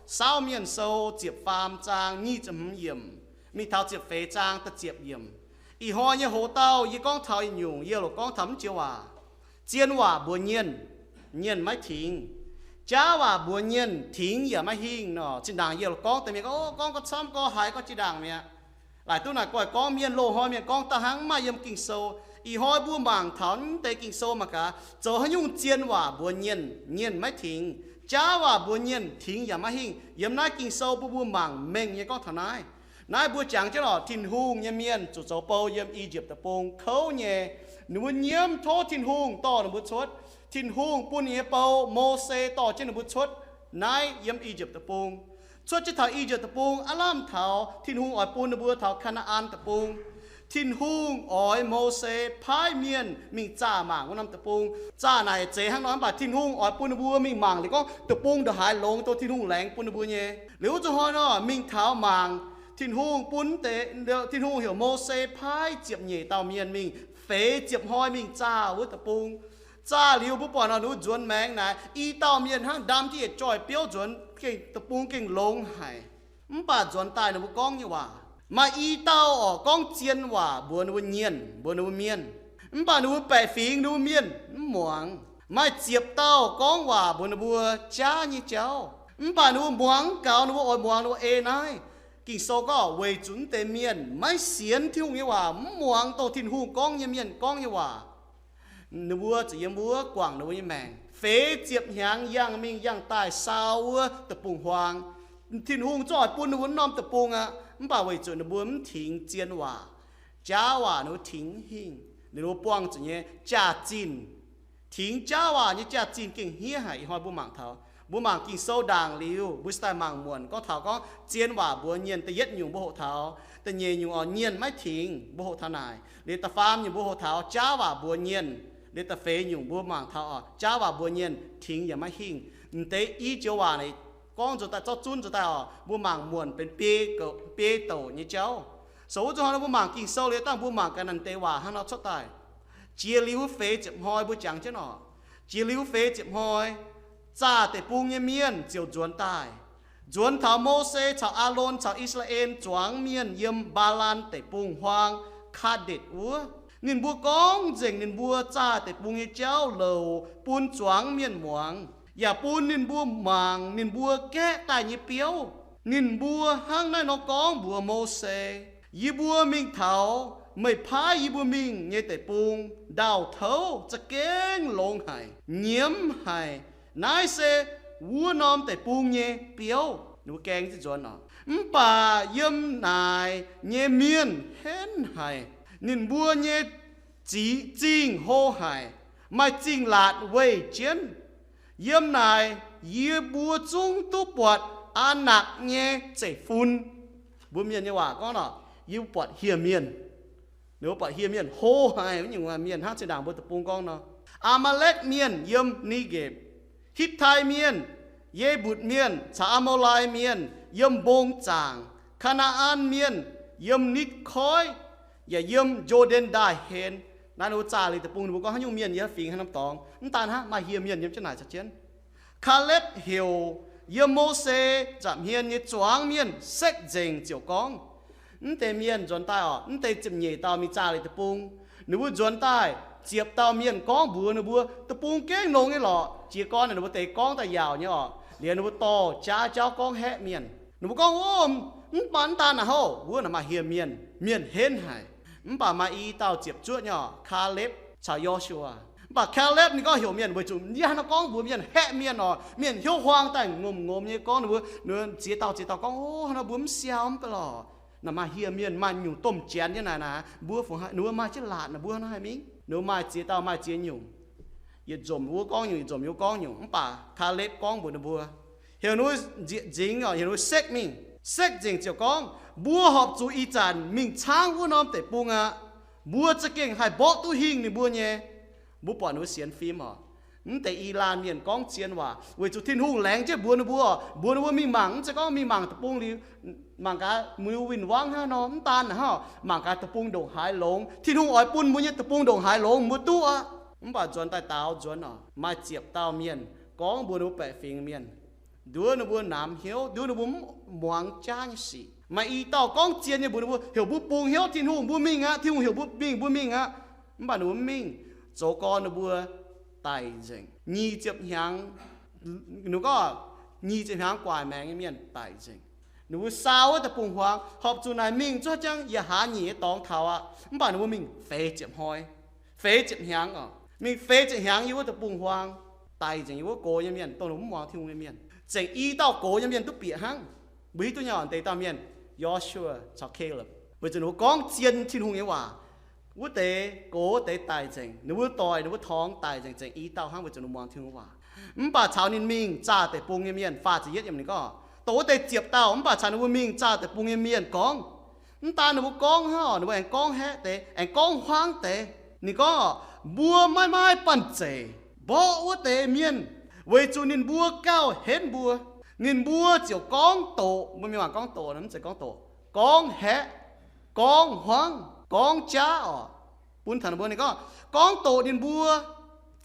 Saauv Mienh Sou ziepc faam zaang nyic ziepc hmz yiemc mingh taux ziepc feix zaang da'ziepc yiemc. Ih hnoi nyei hoz dauh yie gorngv taux yietc nyungc, yie loc gorngv taux mv joux waac. Zien waac mbuox nyienh, nyienh maiv tingx. Jaav waac mbuox nyienh, tingx yaac maiv hingh nor. Zinh ndaangc yie loc gorngv deix mienh gorngv, gorngv gauh camv, gauh haiz, gauh jiex ndaangc mi'aqv. Laaic duqv naaic guaih gorngv mienh loz-hnoi mienh gorngv da'hnangv mv maaih yiem Ging-Sou. Ih hnoi mbuo mangc taux mv deix Ging-Sou mangc gaax, zoux haaix nyungc zien waac mbuox nyienh, nyienh maiv tingx. Jaav waac mbuox nyienh, tingx yaac maiv hingh. Yiem naaiv Ging-Sou bun mbuo mangc mengh nyei gorngv taux naaiv. Naaiv mbuo jangx jienv oc, Tin-Hungh nyei mienh zuqc zoux bou yiem I^yipv Deic-Bung kouv nyei. Ninh mbuo nyiemv tov Tin-Hungh dorh ninh mbuo cuotv. Tin-Hungh bun ninh nyei bou, Mose, dorh jienv ninh mbuo cuotv naaiv yiem I^yipv Deic-Bung. Cuotv jienv taux I^yipv Deic-Bung, aav lamh taux Tin-Hungh oix bun ninh mbuo taux Kaa^naa^an Deic-Bung. Tin-Hungh oix Mose paaiv mienh mingh zaah mangc wuov norm deic-bung. Zaah naaic zeiz hnangv nor, mv baac Tin-Hungh oix bun ninh mbuo mingh mangc liuz gorngv deic-bung ndongc haaix longx, dongh Tin-Hungh laengz bun ninh mbuo nyei. Liuz wuov zuqc hnoi nor, mingh taux mangc, Tin-Hungh bun deix, Tin-Hungh heuc Mose paaiv ziepc nyeic dauh mienh mingh feix ziepc hnoi mingh zaah wuov deic-bung. Zaah liuz mbuo buatc nor, ninh mbuo nzuonx maengx naaic, i dauh mienh hnangv ndam jienv yietc joih biouv nzuonx, gengh deic-bung gengh longx haic. Mv baac nzuonx daaih ninh mbuo gorngv nyei waac, maaih i dauh oc gorngv zien waac mbuox ninh mbuo nyienh, mbuox ninh mbuo mienh. Mv baac ninh mbuo baeqc fingx ninh mbuo mienh mv muangx. Maaih ziepc dauh gorngv waac mbuox ninh mbuo jaav nyei jauv. Mv baac ninh mbuo muangx gaux, ninh mbuo oix muangx ninh mbuo ei naaiv. Ging-Sou gorngv weic zuqc mv deix mienh maiv sienx Tin-Hungh nyei waac, mv muangx dongh Tin-Hungh gorngv nyei mienh gorngv nyei waac. Ninh mbuo zuqc yiem wuov guangc ninh mbuo nyei maengc. Feix ziepc hnyangx yangh mingh yangh daaih saau wuov deic-bung-huaang. Tin-Hungh zorqv bun ninh mbuo norm deic-bung aqv. Mv baac weic zuqc ninh mbuo mv tingx zien waac, jaav waac ninh mbuo tingx mv hingh. Ninh mbuo buangh zuqc nyei jaax-zinh, tingx jaav waac nyei jaax-zinh gengh hniev haic. Ih hnoi mbuo mangc taux, mbuo mangc Ging-Sou ndaangc liuz, mbuo se daaih mangc muonc gorngv taux gorngv zien waac mbuox nyienh. Da'yietv nyungc mbuo hoqc taux, da'nyeic nyungc oc, nyienh maiv tingx, mbuo hoqc taux naaic. Liuz da'faam nyungc mbuo hoqc taux jaav waac mbuox nyienh. Liuz da'feix nyungc mbuo mangc taux oc, jaav waac mbuox nyienh, tingx yaac maiv hingh. M'deix i joux waac naaic gorngv nzuonx daaih, zorqv zunv nzuonx daaih oc, mbuo mangc muonc benx biei douc nyei jauv. So wuov zuqc hnoi mbuo mangc Ging-Sou liuz dangh mbuo mangc gaax naaiv deix waac hnangv nor cuotv daaih. Jiex liuz feix ziepc hnoi mbuo jangx jienv oc. Jiex liuz feix ziepc hnoi, zaah deic-bung nyei mienh ziouc nzuonx daaih, nzuonx taux Mose caux Aalon caux I^saa^laa^en zuangx mienh yiem Mbaa^lan Deic-Bung-Huaang, Kaadetc wuov. Ninh mbuo gorngv nzengc ninh mbuo zaah deic-bung nyei jauv louc bun zuangx mienh muangx, yaac bun ninh mbuo mangc ninh mbuo gaeqv daaih nyei biouv. Ninh mbuo hnangv naaiv nor gorngv mbuox Mose, Yie mbuo mingh taux meih paaiv yie mbuo mingh nyei deic-bung, ndau-touv za'gengh longx haic, nyiemz haic. Naaiv se wuov norm deic-bung nyei biouv. Ninh mbuo gaeng jienv nzuonx oc. Mv baac yiem naaic nyei mienh henv haic. Ninh mbuo nyei zingh hlo haic, maaih zingh laatc weih jienv. Yiem naaic yie mbuo zungv duqv buatc Aa^nakc nyei zeiv-fun. Mbuo mienh nyei waac gorngv nor, yie mbuo buatc hieh mienh. Ninh mbuo buatc hieh mienh hlo haic, nyungc mienh hnangv zinh ndaangc mbuo deic-bung gorngv nor. Aa^maa^lekv mienh yiem Ni^nqepc, Hitv^tai Mienh, Ye^mbutc Mienh caux Aa^maa^lai Mienh yiem mbong zaangc, Kaa^naa^an Mienh yiem nitv koiv, yaac yiem Yo^nden Ndaaih henx. Naaiv ninh mbuo zaah liuz deic-bung, ninh mbuo gorngv haaix nyungc mienh yiem fingx haaix norm dorngx. Mv daan hnangv, maaih hieh mienh yiem jienv naaic caux jienv. Kaalepv heuc yiem Mose nza'hmien nyei zuangx mienh sekv nzengc ziouc gorngv, mv deix mienh nzuonx daaih oc, mv deix ziepc nyeic dauh mingh zaah liuz deic-bung. Ninh mbuo nzuonx daaih, ziepc dauh mienh gorngv mbuox ninh mbuo, deic-bung gengh longx nyei lorqc. Jiez gorn ninh mbuo deix gorngv daaih yaauc nyei oc. Liuz ninh mbuo dorh jaav jauv gorngv haeqv mienh. Ninh mbuo gorngv, Ov, mv baac mv daan naaic hov, wuov naaic maaih hieh mienh, mienh henv haic. Mv baac maaih i dauh ziepc zuoqv nyei oc, Kaalepv caux Yo^su^waa. Mv baac Kaalepv ninh gorngv heuc mienh weic zuqc yie hnangv nor gorngv mbuox mienh haeqv mienh oc. Mienh hnyouv huaang daaih ngomc-ngomc nyei gorngv ninh mbuo, ninh mbuo ziex dauh ziex dauh gorngv, Ov, hnangv nor mbuo mv siau mv baac lorqc. Naaic maaih hieh mienh, maaih nyungc domh janx nyei naaic naaic, mbuo fungc, ninh mbuo maaih jienv laatc naaic, mbuo hnangv haaix mingh? Ninh mbuo maaih ziex dauh maaih ziex nyungc. Yietc nzomc wuov gorngv nyungc, yietc nzomc wuov gorngv nyungc. Mv baac Kaalepv gorngv mbuox ninh mbuo, heuc ninh mbuo nzieqc nzingx oc, heuc ninh mbuo sekv mingh. Sekv nzengc ziouc gorngv, Mbuo horpc zuqc ih zanc mingh caangv wuov norm deic-bung aqv. Mbuo za'gengh haih mborqv duqv hingh ninh mbuo nyei. Mbuo buatc ninh mbuo sienx fim oc. Mv deix i laanh mienh gorngv zien waac weic zuqc Tin-Hungh laengz jienv mbuox ninh mbuo, mbuox ninh mbuo mingh mangc, mv zeiz gorngv mingh mangc deic-bung liuz, mangc gaax muiz win-wangv hnangv nor, mv daan hnangv. Mangc gaax deic-bung ndongc haaix longx, Tin-Hungh oix bun mbuo nyei deic-bung ndongc haaix longx mbuo duqv aqv. Mv baac nzuonx daaih daaux nzuonx oc, maaih ziepc dauh mienh gorngv mbuox ninh mbuo baeqc fingx mienh, Nduov ninh mbuo namx hnyouv, nduov ninh mbuo mv muangx jaav nyei sic. Maaih i dauh gorngv zien nyei mbuox ninh mbuo, heuc mbuo bungx hnyouv Tin-Hungh, mbuo mingh aqv. Tin-Hungh heuc mbuo mingh, mbuo mingh aqv. Mv baac ninh mbuo mv mingh. Zoux gorn ninh mbuo daic nzengc. Nyic ziepc hnyangx, ninh gorngv nyic ziepc hnyangx guaax maengx nyei mienh daic nzengc. Ninh mbuo saa wuov deic-bung-huaang, horpc zuqc naaic mingh zuov jangv yietc hlaax nyic nyei dorngx taux aqv. Mv baac ninh mbuo mingh feix ziepc hnoi, feix ziepc hnyangx oc. Mingh feix ziepc hnyangx yiem wuov deic-bung-huaang, daic nzengc yiem wuov gox nyei mienh, dongh ninh mbuo mv muangx Tin-Hungh nyei mienh. Zengc i dauh gox nyei mienh duqv bieqc hnangv. Mbuo hiuv duqv nyei oc, deix dauh mienh, Yo^su^waa caux Kaalepv, weic zuqc ninh mbuo gorngv zien Tin-Hungh nyei waac. Wuov deix gox wuov deix daic nzengc, ninh mbuo doic, ninh mbuo torngx daic nzengc, zengc i dauh hnangv weic zuqc ninh mbuo muangx Tin-Hungh nyei waac. Mv baac caux ninh mingh zaah deic-bung nyei mienh, faah ziepc yietv yiemc ninh gorngv, dongh wuov deix ziepc dauh, mv baac caux ninh mbuo mingh zaah deic-bung nyei mienh gorngv, mv daan ninh mbuo gorngv hnangv, ninh mbuo aengx gorngv haeqv deix, aengx gorngv hmuangv deix. Ninh gorngv, mbuo maiv maaih banh zeic mborqv wuov deix mienh, weic zuqc ninh mbuo gauh henv mbuo. Ninh mbuo ziouc gorngv doqc, mbuo mienh waac gorngv doqc, mv zeiz gorngv doqc, gorngv haeqv, gorngv hmuangv, gorngv jaav oc. Bun taux ninh mbuo, ninh gorngv, gorngv doqc ninh mbuo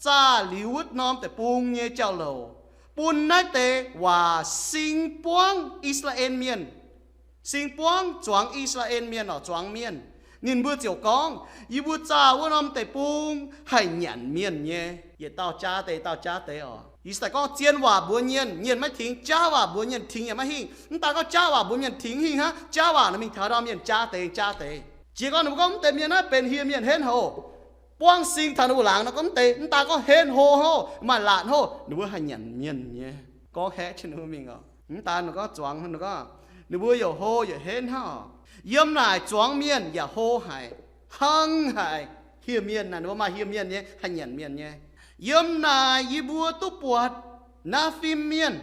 zaah liuz wuov norm deic-bung nyei jauv-louc, bun naaiv deix waac sing buangv I^saa^laa^en Mienh, sing buangv zuangx I^saa^laa^en Mienh oc, zuangx mienh. Ninh mbuo ziouc gorngv, yie mbuo zaah wuov norm deic-bung haih nyanc mienh nyei. Yietc dauh jaa deix, dauh jaa deix oc. Yie se daaih gorngv zien waac mbuox nyienh, nyienh maiv tingx, jaav waac mbuox nyienh tingx yaac maiv hingh. Mv daan gorngv jaav waac mbuox mienh tingx hingh hnangv, jaav waac naaiv mingh taux ndau mienh jaa deix, jaa deix. Jiex gorngv ninh mbuo gorngv mv deix mienh naaiv benx hieh mienh henv houc, buangv sing taux ninh mbuo laangz nor gorngv mv deix, mv daan gorngv henv hlo houc, maaih laatc houc, ninh mbuo haih nyanc mienh nyei. Gorngv haeqv jienv ninh mbuo mingh oc. Mv daan ninh gorngv zuangx, ninh gorngv, ninh mbuo youc hlo youc henv hnangv oc. Yiem naaic zuangx mienh yaac hlo haic, hnangv haic. Hieh mienh naaic, ninh mbuo maaih hieh mienh nyei, haih nyanc mienh nyei. Yiem naaic yie mbuo duqv buatc Naafim Mienh,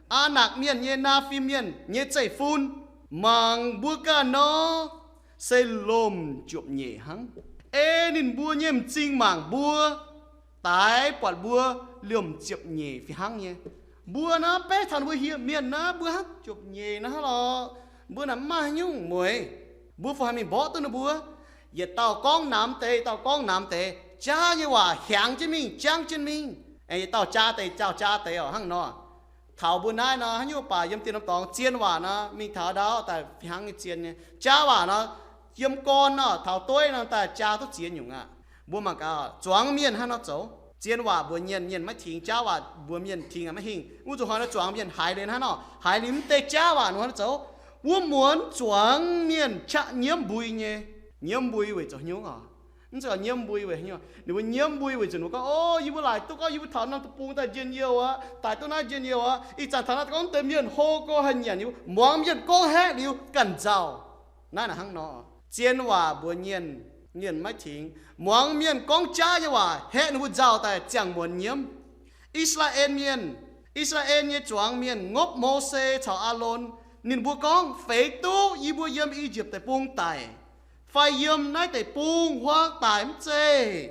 Aa^nakc Mienh nyei, Naafim Mienh nyei zeiv-fun. Mangc mbuo ganh nor, se lomh ziepc nyeic hnangv. Ei ninh mbuo nyei m'zing mangc mbuo, daix buatc mbuo liemh ziepc nyeic fih hnangv nyei. Mbuo naaiv beiv taux ninh mbuo hieh mienh naaiv, mbuo hnangv ziepc nyeic naaiv hnangv lorqc. Mbuo naaic mv maaih haaix nyungc mueiz. Mbuo fungc haih mingh mborqv duqv ninh mbuo? Yietc dauh gorngv namx deix, yietc dauh gorngv namx deix, jaav nyei waac hiaangx jienv mingh, jangv jienv mingh. Aengx yietc dauh jaa deix, dauh jaa deix oc, hnangv nor. Taux mbuo naaiv nor, haaix nyungc baac yiem dien norm dorngx, zien waac nor mingh taux ndau daaih fih hnangv nyei zien nyei. Jaav waac nor, yiem gorn nor, taux dueiv nor daaih jaa duqv ziex nyungc aqv. Mbuo mangc gaax, zuangx mienh hnangv nor zoux. Zien waac mbuox mienh, mienh maiv tingx, jaav waac mbuox mienh tingx aqv, maiv hingh. Wuov zuqc hnoi nor zuangx mienh haiz liuz hnangv nor, haiz liuz mv deix jaav waac nor zoux. Wuov muonz zuangx mienh qaqv nyiemv mbui nyei. Nyiemv mbui weic zuqc haaix nyungc oc? Mv zeiz nyiemv mbui weic haaix nyungc. Ninh mbuo nyiemv mbui weic zuqc ninh mbuo gorngv, o, yie mbuo laaic duqv gorngv yie mbuo taux norm deic-bung daaih njien-youh aqv, daaih duqv naaiv njien-youh aqv. Ih zanc taux naaiv gorngv deix mienh hlo gorx haih nyanc, yie mbuo muangx mienh gorngv haeqv liuz ganh nzauh. Naaiv naaic hnangv nor. Zien waac mbuox mienh, mienh maiv tingx. Muangx mienh gorngv jaav nyei waac haeqv ninh mbuo nzauh daaih ziangh muonz nyiemv. I^saa^laa^en Mienh, I^saa^laa^en nyei zuangx mienh ngopv Mose caux Aalon. Ninh mbuo gorngv, feix duqv yie mbuo yiem I^yipv Deic-Bung daic, fai yiem naaiv deic-bung huaang daic mv zeiz?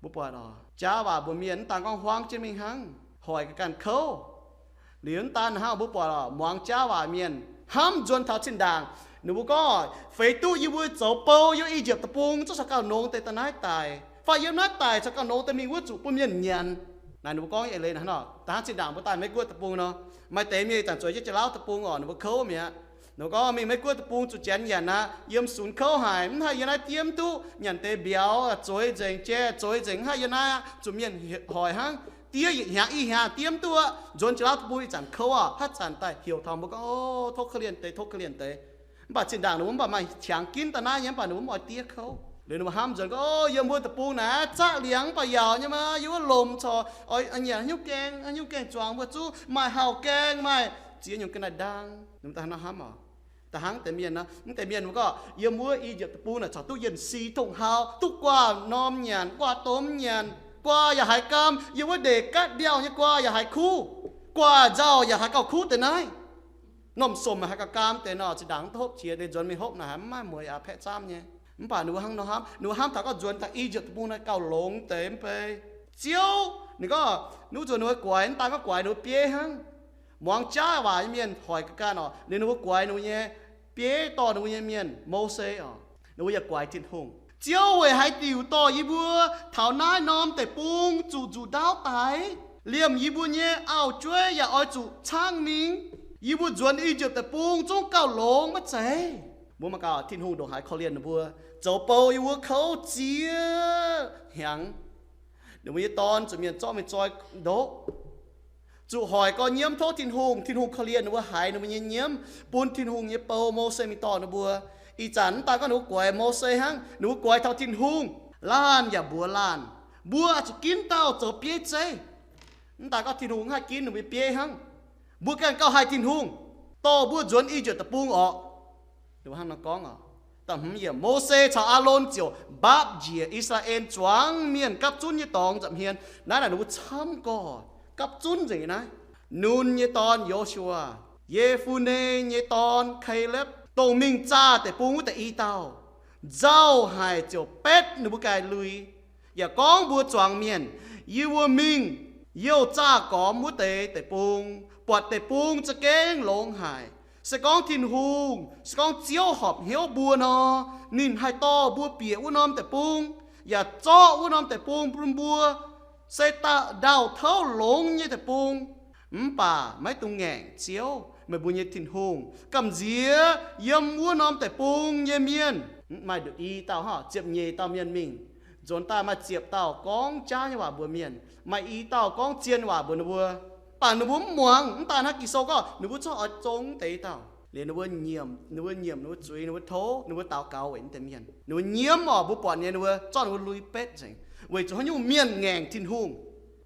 Mbuo buatc oc, jaav waac mbuox mienh mv daan gorngv huaang jienv mingh hnangv, hoic ga'ganh kouv. Liuz mv daan hnangv, mbuo buatc oc, muangx jaav waac mienh hnamv nzuonx taux zinh ndaangc. Ninh mbuo gorngv, feix duqv yie mbuo zoux bou yiem I^yipv Deic-Bung zungv caux gauh nongx deix daaih naaiv daic, fai yiem naaiv daic caux gauh nongx deix mingh wuov zuqc bun mienh nyanc. Naaic ninh mbuo gorngv eix leiz hnangv nor. Da'hnangv zinh ndaangc mbuo daaih Meiv-Guoqv Deic-Bung nor, maaih deix mienh ih zanc zueiz jienv Janx-Lauv Deic-Bung oc, ninh mbuo kouv mi'aqv. Ninh mbuo gorngv mingh Meiv-Guoqv Deic-Bung zuqc Janx nyanc aqv, yiem sunx kouv haic, mv haih yiem naaiv diev mv duqv, nyanc deix mbiauz zueiz nzengc, jai zueiz nzengc, mv haih yiem naaiv aqv, zuqc mienh hoic hnangv. Diev yietc hnyangx i hnyangx diev mv duqv aqv. Nzuonx Janx-Lauv Deic-Bung ih zanc kouv oc, haaix zanc daaih heuc taux mbuo gorngv, o, tov korv-lienh deix, tov korv-lienh deix. Mv baac zinh ndaangc ninh mbuo mv baac maaih qangx ginv daaih naaiv nyei, mv baac ninh mbuo mv oix diev kouv. Liuz ninh mbuo hnamv nzuonx gorngv, o, yiem mbuo deic-bung naaiv zaqv liangx mv baac yaauc nyei maah, yiem wuov lomc corc oix nyanc haaix nyungc gaeng, haaix nyungc gaeng zuangx mbuo zuqv maaih hauh gaeng, maaih ziex nyungc ga'naaiv-ndaang. Ninh mbuo daaih hnangv nor hnamv oc. Da'hnangv deix mienh nor, mv deix mienh mbuo gorngv, yiem wuov I^yipv Deic-Bung naaic corc duqv yienh si tongh hau, duqv guaav norm nyanc, guaav domh nyanc, guaav yaac haiz gaam, yiem wuov ndeic gaatv mbiauh nyei guaav yaac haiz kuv, guaav nzauh yaac haiz gauh kuv deix naaiv. Normh somc haiz gauh gaam deix nor, zinh ndaangc mv duqv hopv jiex, deix nzuonx mingh hopv naaic haiz mv maaih mueiz aqv, paeqv camv nyei. Mv baac ninh mbuo hnangv nor hnamv, ninh mbuo hnamv taux gorngv nzuonx taux I^yipv Deic-Bung naaic gauh longx deix mv bei. Ziouv, ninh gorngv, ninh mbuo zuqc ninh mbuo guaix, mv daan gorngv guaix ninh mbuo bieiv hnangv. Muangx jaav waac nyei mienh hoic ga'ganh oc, liuz ninh mbuo guaix ninh mbuo nyei bieiv dorh ninh mbuo nyei mienh, Mose oc. Ninh mbuo yaac guaix Tin-Hungh. Ziouv weic haaix diuc dorh yie mbuo taux naaiv norm deic-bung zuqc nzuqc ndaauv daic? Liemh yie mbuo nyei auv-jueiv yaac oix zuqc caangv mingh. Yie mbuo nzuonx I^yipv Deic-Bung zungv gauh longx maiv zeiz? Mbuo mangc gaax, Tin-Hungh ndongc haaix korv-lienh ninh mbuo, zoux bou yiem wuov kouv zieqv hnyangx. Ninh mbuo nyei dorn zuqc mienh zorqv mingh zoi ndoqv, zuqc hoic gorx nyiemv tov Tin-Hungh. Tin-Hungh korv-lienh ninh mbuo, haiz ninh mbuo nyei nyiemv, bun Tin-Hungh nyei bou Mose mingh dorh ninh mbuo. Ih zanc mv daan gorngv ninh mbuo guaix Mose hnangv, ninh mbuo guaix taux Tin-Hungh. Laanh yaac mbuox laanh, mbuo oix zuqc ginv dauh zoux bieiv zeiv. Mv daan gorngv Tin-Hungh mv haih ginv ninh mbuo nyei bieiv hnangv, mbuo ganh gauh haih Tin-Hungh dorh mbuo nzuonx I^yipv Deic-Bung orqc. Ninh mbuo hnangv nor gorngv oc. Da'hmz yiemc, Mose caux Aalon ziouc mbaapv njiec I^saa^laa^en zuangx mienh gapv zunv nyei dorngx nza'hmien. Naaiv naaic ninh mbuo camv gorx, gapv zunv nzengc nyei naaiv. Nun nyei dorn, Yo^su^waa, Ye^fun^ne nyei dorn, Kaalepv, dongh mingh zaah deic-bung wuov deix i dauh, nzauh haic ziouc betv ninh mbuo ganh lui, yaac gorngv mbuox zuangx mienh, Yie mbuo mingh youh zaah gormx wuov deix deic-bung, buatc deic-bung za'gengh longx haic. Se gorngv Tin-Hungh, se gorngv Ziouv horpc hnyouv mbuo nor, ninh haih dorh mbuo bieqc wuov norm deic-bung, yaac zorqv wuov norm deic-bung bun mbuo, se ndaauh touv longx nyei deic-bung. Mv baac maiv dungx ngaengc Ziouv, meih mbuo nyei Tin-Hungh, gamh nziex yiem wuov norm deic-bung nyei mienh. Maaih nduqc i dauh hnangv, ziepc nyeic dauh mienh mingh. Nzuonx daaih maaih ziepc dauh gorngv jaav nyei waac mbuox mienh, maaih i dauh gorngv zien waac mbuox ninh mbuo. Mv baac ninh mbuo mv muangx. Mv daan hnangv, Ging-Sou gorngv ninh mbuo zorqv oix zong deix i dauh. Liuz ninh mbuo nyiemc, ninh mbuo nyiemc ninh mbuo zuiz, ninh mbuo tov, ninh mbuo daux gaux weic naaiv deix mienh. Ninh mbuo nyiemv orqc, mbuo buatc nyei, ninh mbuo zorqv ninh mbuo lui betv nzengc. Weic zuqc haaix nyungc? Mienh ngaengc Tin-Hungh.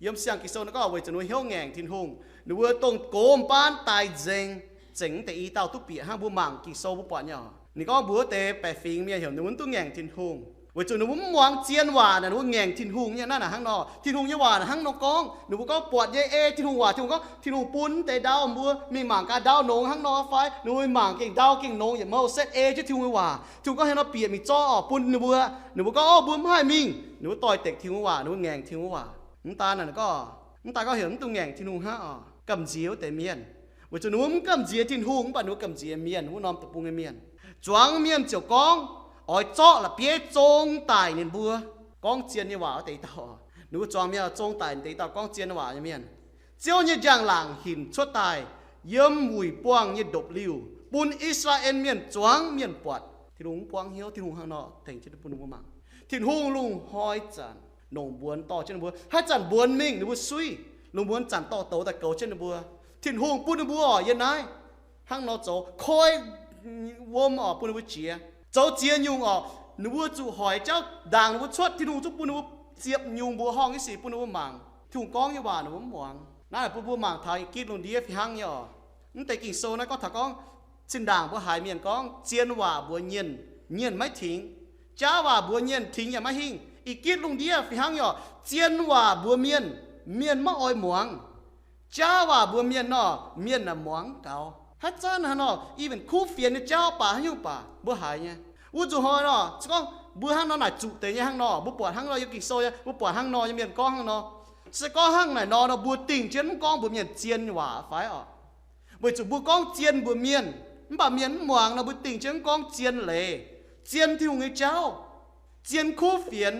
Yiem siang Ging-Sou naaiv gorngv weic zuqc ninh mbuo hnyouv ngaengc Tin-Hungh, ninh mbuo dongh gox mv baan daix nzengc, zengc mv deix i dauh duqv bieqc hnangv. Mbuo mangc Ging-Sou mbuo buatc nyei oc. Ninh gorngv mbuox wuov deix baeqc fingx mienh heuc ninh mbuo mv duqv ngaengc Tin-Hungh, weic zuqc ninh mbuo mv muangx zien waac naaic, ninh mbuo ngaengc Tin-Hungh nyei. Naaiv naaic hnangv nor, Tin-Hungh nyei waac naaic hnangv nor gorngv. Ninh mbuo gorngv buatc nyei ei Tin-Hungh waac. Tin-Hungh gorngv, Tin-Hungh bun mv deix ndau mbuo mingh mangc gaax ndau nongx hnangv nor fai? Ninh mbuo mingh mangc gengh ndau gengh nongx yietc mouh setv ei jienv Tin-Hungh nyei waac. Tin-Hungh gorngv haaix nor bieqc mingh zorqv orqc bun ninh mbuo. Ninh mbuo gorngv, Ov, mbuo mv haih mingh. Ninh mbuo doix-dekc Tin-Hungh waac, ninh mbuo ngaengc Tin-Hungh waac. Mv daan naaic gorngv, mv daan gorngv heuc mv duqv ngaengc Tin-Hungh hnangv orqc, gamh nziex wuov deix mienh. Weic zuqc ninh mbuo mv gamh nziex Tin-Hungh, mv baac ninh mbuo gamh nziex mienh, wuov norm deic-bung nyei mienh. Zuangx mienh ziouc gorngv, Oix zorqv la'bieiv zong daic ninh mbuo. Gorngv zien nyei waac wuov deix i dauh. Ninh mbuo zuangx mienh oix zong daic deix i dauh gorngv zien waac nyei mienh. Ziouv nyei njang-laangc hinc cuotv daaih yiem wuic buangh nyei ndopv-liuh bun I^saa^laa^en Mienh zuangx mienh buatc. Tin-Hungh mv buangv hnyouv, Tin-Hungh hnangv nor tengx jienv bun ninh mbuo mangc. Tin-Hungh lungh hnoi zanc longc mbuonx dorh jienv ninh mbuo. Haaix zanc mbuonx mingh ninh mbuo suiv, lungh mbuonx zanc dorh douz daaih goux jienv ninh mbuo. Tin-Hungh bun ninh mbuo oc yiem naaiv hnangv nor zoux koi wuom orqc bun ninh mbuo jiex. Zoux ziex nyungc orqc, ninh mbuo zuqc hoic jauv ndaangc ninh mbuo cuotv, Tin-Hungh zungv bun ninh mbuo ziepc nyungc mbuoqc horngh nyei sic bun ninh mbuo mangc. Tin-Hungh gorngv nyei waac ninh mbuo mv muangx. Naaiv bun mbuo mangc taux I Gitv lungh ndiev fih hnangv nyei oc. Mv deix Ging-Sou naaiv gorngv taux gorngv zinh ndaangc mbuo haiz mienh gorngv zien waac mbuox mienh, mienh maiv tingx. Jaav waac mbuox mienh tingx yaac maiv hingh. I Gitv lungh ndiev fih hnangv nyei oc. Zien waac mbuox mienh, mienh maiv oix muangx. Jaav waac mbuox mienh nor, mienh naaic muangx gaux. Haaix zanc hnangv nor, even kuv fienx nyei jauv baac haaix nyungc baac mbuo haiz nyei. Wuov nzunc hnoi nor, se gorngv mbuo hnangv nor naaic zuqc deix nyei hnangv nor, mbuo buatc hnangv nor yiem Ging-Sou nyei, mbuo buatc hnangv nor nyei mienh gorngv hnangv nor. Se gorngv hnangv naaic nor nor, mbuo dingh jienv mv gorngv mbuox mienh zien waac fai orqc? Weic zuqc mbuo gorngv zien mbuox mienh, mv baac mienh mv muangx nor, mbuo dingh jienv mv gorngv zien leiz, zien Tin-Hungh nyei jauv, zien kuv fienx,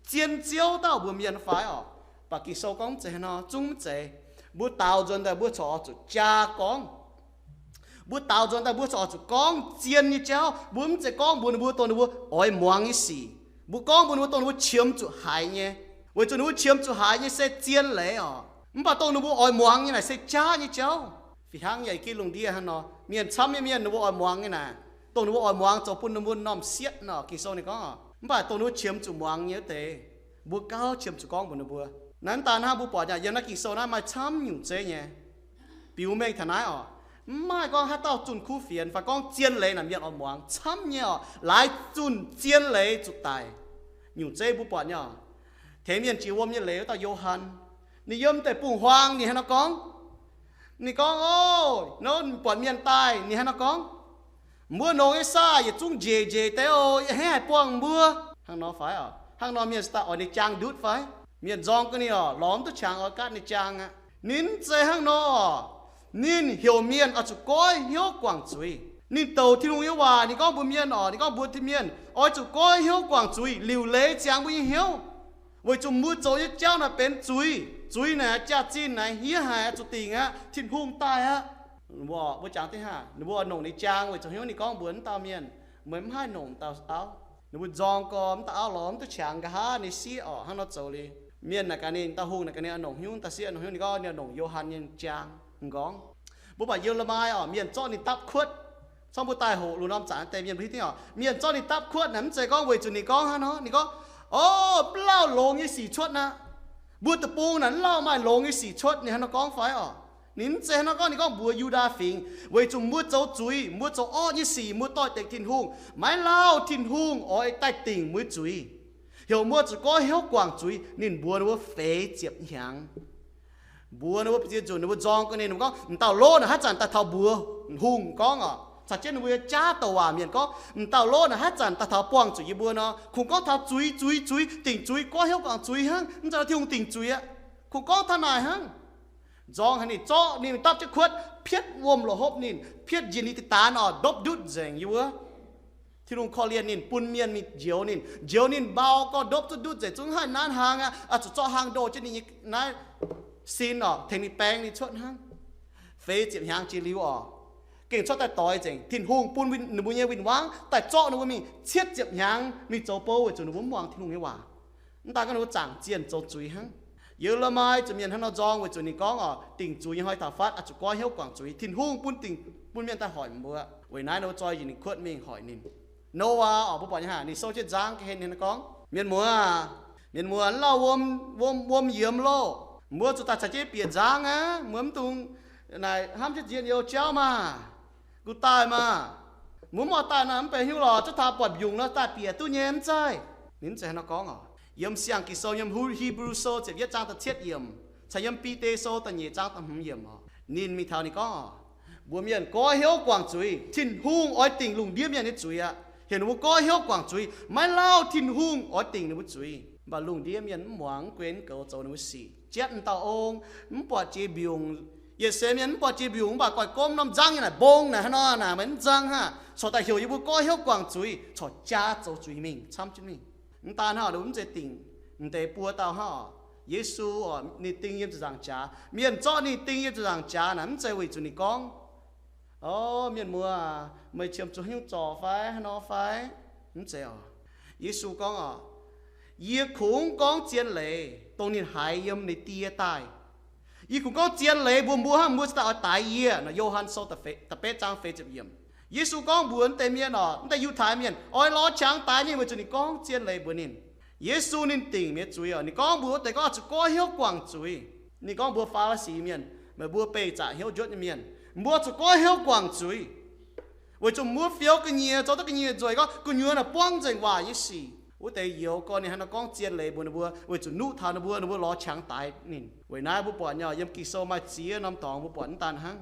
zien Ziouv dauh mbuox mienh fai orqc? Baac Ging-Sou gorngv mv zeiz hnangv nor, zungv mv zeiz. Mbuo daaux nzuonx daaih mbuo corc oix zuqc jaa gorngv. Mbuo daaux nzuonx daaih mbuo corc oix zuqc gorngv zien nyei jauv. Mbuo mv zeiz gorngv mbuox ninh mbuo dongh ninh mbuo oix muangx nyei sic. Mbuo gorngv mbuox ninh mbuo dongh ninh mbuo qiemx zuqc haiz nyei. Weic zuqc ninh mbuo qiemx zuqc haiz nyei se zien leiz orqc. Mv baac dongh ninh mbuo oix muangx nyei naaic se jaav nyei jauv. Fih hnangv yaac i gitv lungh ndiev hnangv nor, mienh camv nyei mienh ninh mbuo oix muangx nyei naaic, dongh ninh mbuo oix muangx zoux bun ninh mbuo m'normh sietv nor, Ging-Sou ninh gorngv. Mv baac dongh ninh mbuo qiemx zuqc muangx nyei wuov deix, mbuo gauh qiemx zuqc gorngv mbuox ninh mbuo. Naaiv daan hnangv mbuo buatc yaac yiem naaiv Ging-Sou naaiv maaih camv nyungc zeiv nyei. Biux mengh taux naaiv orqc, mv maaih gorngv haaix dauh zunh kuv fienx fai gorngv zien leiz naaic mienh oix muangx. Camv nyei orqc, laaix zunh zien leiz zuqc daic. Nyungc zeiv mbuo buatc nyei orqc. Tengx mienh jiex wuom nyei leiz wuov dauh Yo^han, ninh yiem deic-bung-huaang ninh hnangv nor gorngv. Ninh gorngv, Ov, nor buatc mienh daaih ninh hnangv nor gorngv, mbuo nongx nyei saah yietc zungv njiec njiec deix oc, yie hnangv haih buangh mbuo. Hnangv nor fai orqc? Hnangv nor mienh daaih oix ninh jaang ndutv fai? Mienh nzorng ga'naaiv orqc, lorz mv duqv qangx oix gaatv ninh jaang aqv. Ninh mv zeiz hnangv nor. Ninh heuc mienh oix zuqc goiv hnyouv guangc zuiz. Ninh douc Tin-Hungh nyei waac ninh gorngv mbuox mienh orqc, ninh gorngv mbuox mienh oix zuqc goiv hnyouv guangc zuiz, liuc leiz ziangx mbuo nyei hnyouv, weic zuqc mbuo zoux nyei jauv naaic benx zuiz. Zuiz naaic jaax-zinh naaic hniev haic, zuqc dingc aqv. Tin-Hungh daaih aqv. Mbuo, mbuo jangx deix haac, ninh mbuo nongc ninh jaang weic zuqc hnyouv ninh gorngv mbuox wuov dauh mienh, meih mv haih nongc dauh auv. Ninh mbuo nzorng gorx, wuov dauh auv lorz mv duqv qangx, nqa'haav ninh sieqv orqc, hnangv nor zoux liuz. Mienh naaic gaax ninh, dauh hungh naaic gaax ninh, nongc hnyouv dauh sieqv, nongc hnyouv ninh gorngv ninh nongc Yo^han nyei jaang. M'nqorngv, mbuo buatc Ye^le^mi orqc, mienh zorqv ninh dapv kuotv. Corc mbuo daaih hoqc lungh norm zanc deix mienh mbuo hiuv duqv orqc, mienh zorqv ninh dapv kuotv naaic mv zeiz gorngv weic zuqc ninh gorngv hnangv nor. Ninh gorngv, o, mv lauh longx nyei sic cuotv aqv. Mbuo deic-bung naaic mv lauh maaih longx nyei sic cuotv, ninh hnangv nor gorngv fai orqc? Ninh mv zeiz hnangv nor gorngv, ninh gorngv mbuox Yu^ndaa Fingx, weic zuqc mbuo zoux zuiz, mbuo zoux orqv nyei sic, mbuo doix-dekc Tin-Hungh, maiv lauh Tin-Hungh oix daaih dingc mbuo zuiz. Heuc mbuo zuqc goiv hnyouv guangc zuiz, ninh mbuox ninh mbuo feix ziepc hnyangx. Mbuox ninh mbuo ziex nzunc, ninh mbuo nzorng gorx ninh, ninh mbuo gorngv, m'dauh lov naaic haaix zanc daaih taux mbuox? Hungh gorngv orqc, caux jienv ninh mbuo nyei jaav douc waac mienh gorngv, m'dauh lov naaic haaix zanc daaih taux buangh zuqc yie mbuo nor? Kungx gorngv taux zuiz, zuiz, zuiz, dingc zuiz, goiv hnyouv guangc zuiz hnangv, mv zeiz Tin-Hungh dingc zuiz aqv. Kungx gorngv taux naaic hnangv. Nzorng haic ninh zorqv ninh dapv jienv kuotv, pietv wuom la'hopv ninh, pietv njien ninh deix daanx orqc, ndopv ndutv nzengc yie wuov. Tin-Hungh korv-lienh ninh, bun mienh mingh njoux ninh, njoux ninh mbau gorx, ndopv duqv ndutv nzengc, zungv haih nanv hlang aqv, zuqc zorqv hlang ndoh jienv ninh nyei naaiv sin orqc, tengx ninh baeng ninh cuotv hnangv. Feix ziepc hnyangx jiex liuz orqc, gengh cuotv daaih doix nzengc. Tin-Hungh bun ninh mbuo nyei win-wangv daaih zorqv ninh mbuo mingh cietv ziepc hnyangx mingh zoux bou weic zuqc ninh mbuo mv muangx Tin-Hungh nyei waac. Mv daan gorngv ninh mbuo zaangc zienh zoux zuiz hnangv. Ye^le^mi zuqc mienh hnangv nor nzorng weic zuqc ninh gorngv orqc, dingc zuiz nyei hnoi taux fatv, oix zuqc goiv hnyouv guangc zuiz. Tin-Hungh bun dingc, bun mienh daaih hoic mbuo. Weic naaiv ninh mbuo zoi njiec ninh kuotv mingh hoic ninh. Noyaa orqc, mbuo buatc nyei haic, ninh sou jienv nzangv ga'hlen ninh gorngv, mienh muoz, mienh muoz, mv lauh wuom, wuom, wuom yiemx loh. Mbuo zuqc daaih caux jienv bieqc nzangv aqv. Mbuo mv dungx naaic hnamv jienv njien-youh jauv maah! Gu daaih maah! Mbuo mv oix daaih nor mv benx haaix nyungc lorqc, zuov taux buatc mbiungc nor daaih bieqc duqv nyei mv zeiz? Ninh mv zeiz hnangv nor gorngv orqc. Yiem Siang-Ging Sou, yiem Hu-, Hipv^lu Sou ziepc yietv zaang da'cietv yiemc, caux yiem Bide Sou da'nyeic zaang da'hmz yiemc orqc, ninh mingh taux ninh gorngv orqc, mbuox mienh goiv hnyouv guangc zuiz. Tin-Hungh oix dingc lungh ndiev mienh nyei zuiz aqv. Heuc ninh mbuo goiv hnyouv guangc zuiz, maiv lauh Tin-Hungh oix dingc ninh mbuo zuiz. Mv baac lungh ndiev mienh mv muangx, mv guen mv goux, zoux ninh mbuo sic. Jatv m'dauh ong, mv buatc jiex mbiungc. Yietc seix mienh mv buatc jiex mbiungc, mv baac goiv gomv norm nzangv nyei naaic, mbong naaic hnangv nor naaic, meih mv nzang hnangv. Corc daaih heuc yie mbuo goiv hnyouv guangc zuiz, corc jaa zoux zuiz mingh, camv jienv mingh. Mv daan hnangv, mv zeiz dingc m'deix buo dauh hnangv orqc. Yesu orqc, ninh ding yiem ziepc nzaangc jaax. Mienh zorqv ninh ding yiem ziepc nzaangc jaax naaic, mv zeiz weic zuqc ninh gorngv, o, mienh muoz, meih qiemx zuqc haaix nyungc zorc fai haaix nor fai? Mv zeiz orqc. Yesu gorngv orqc, yie kungx gorngv zien leiz dongh ninh haiz yiem ninh Die daaih. Yie kungx gorngv zien leiz mbuox mbuo hnangv, mbuo cingx daaih oix daix yie nor. Yo^han Sou da'betv zaang feix ziepc yiemc. Yesu gorngv mbuox wuov deix mienh orqc, wuov deix Yiutai mienh oix lorz qangx daix ninh weic zuqc ninh gorngv zien leiz mbuox ninh. Yesu ninh dingc mienh zuiz orqc. Ninh gorngv mbuox wuov deix gorngv oix zuqc goiv hnyouv guangc zuiz. Ninh gorngv mbuox Faa^li^si mienh, meih mbuo beih zaqc hnyouv njuotv nyei mienh, mbuo zuqc goiv hnyouv guangc zuiz. Weic zuqc mbuo fioux ga'nyiec, zoux duqv ga'nyiec nzueic, gorngv gu'nyuoz naaic buangv nzengc waac nyei sic. Wuov deix youz gorx ninh hnangv nor gorngv zien leiz mbuox ninh mbuo weic zuqc nuqv taux ninh mbuo, ninh mbuo lorz qangx daix ninh. Weic naaiv mbuo buatc nyei, yiem Ging-Sou maaih ziex norm dorngx mbuo buatc mv daan hnangv.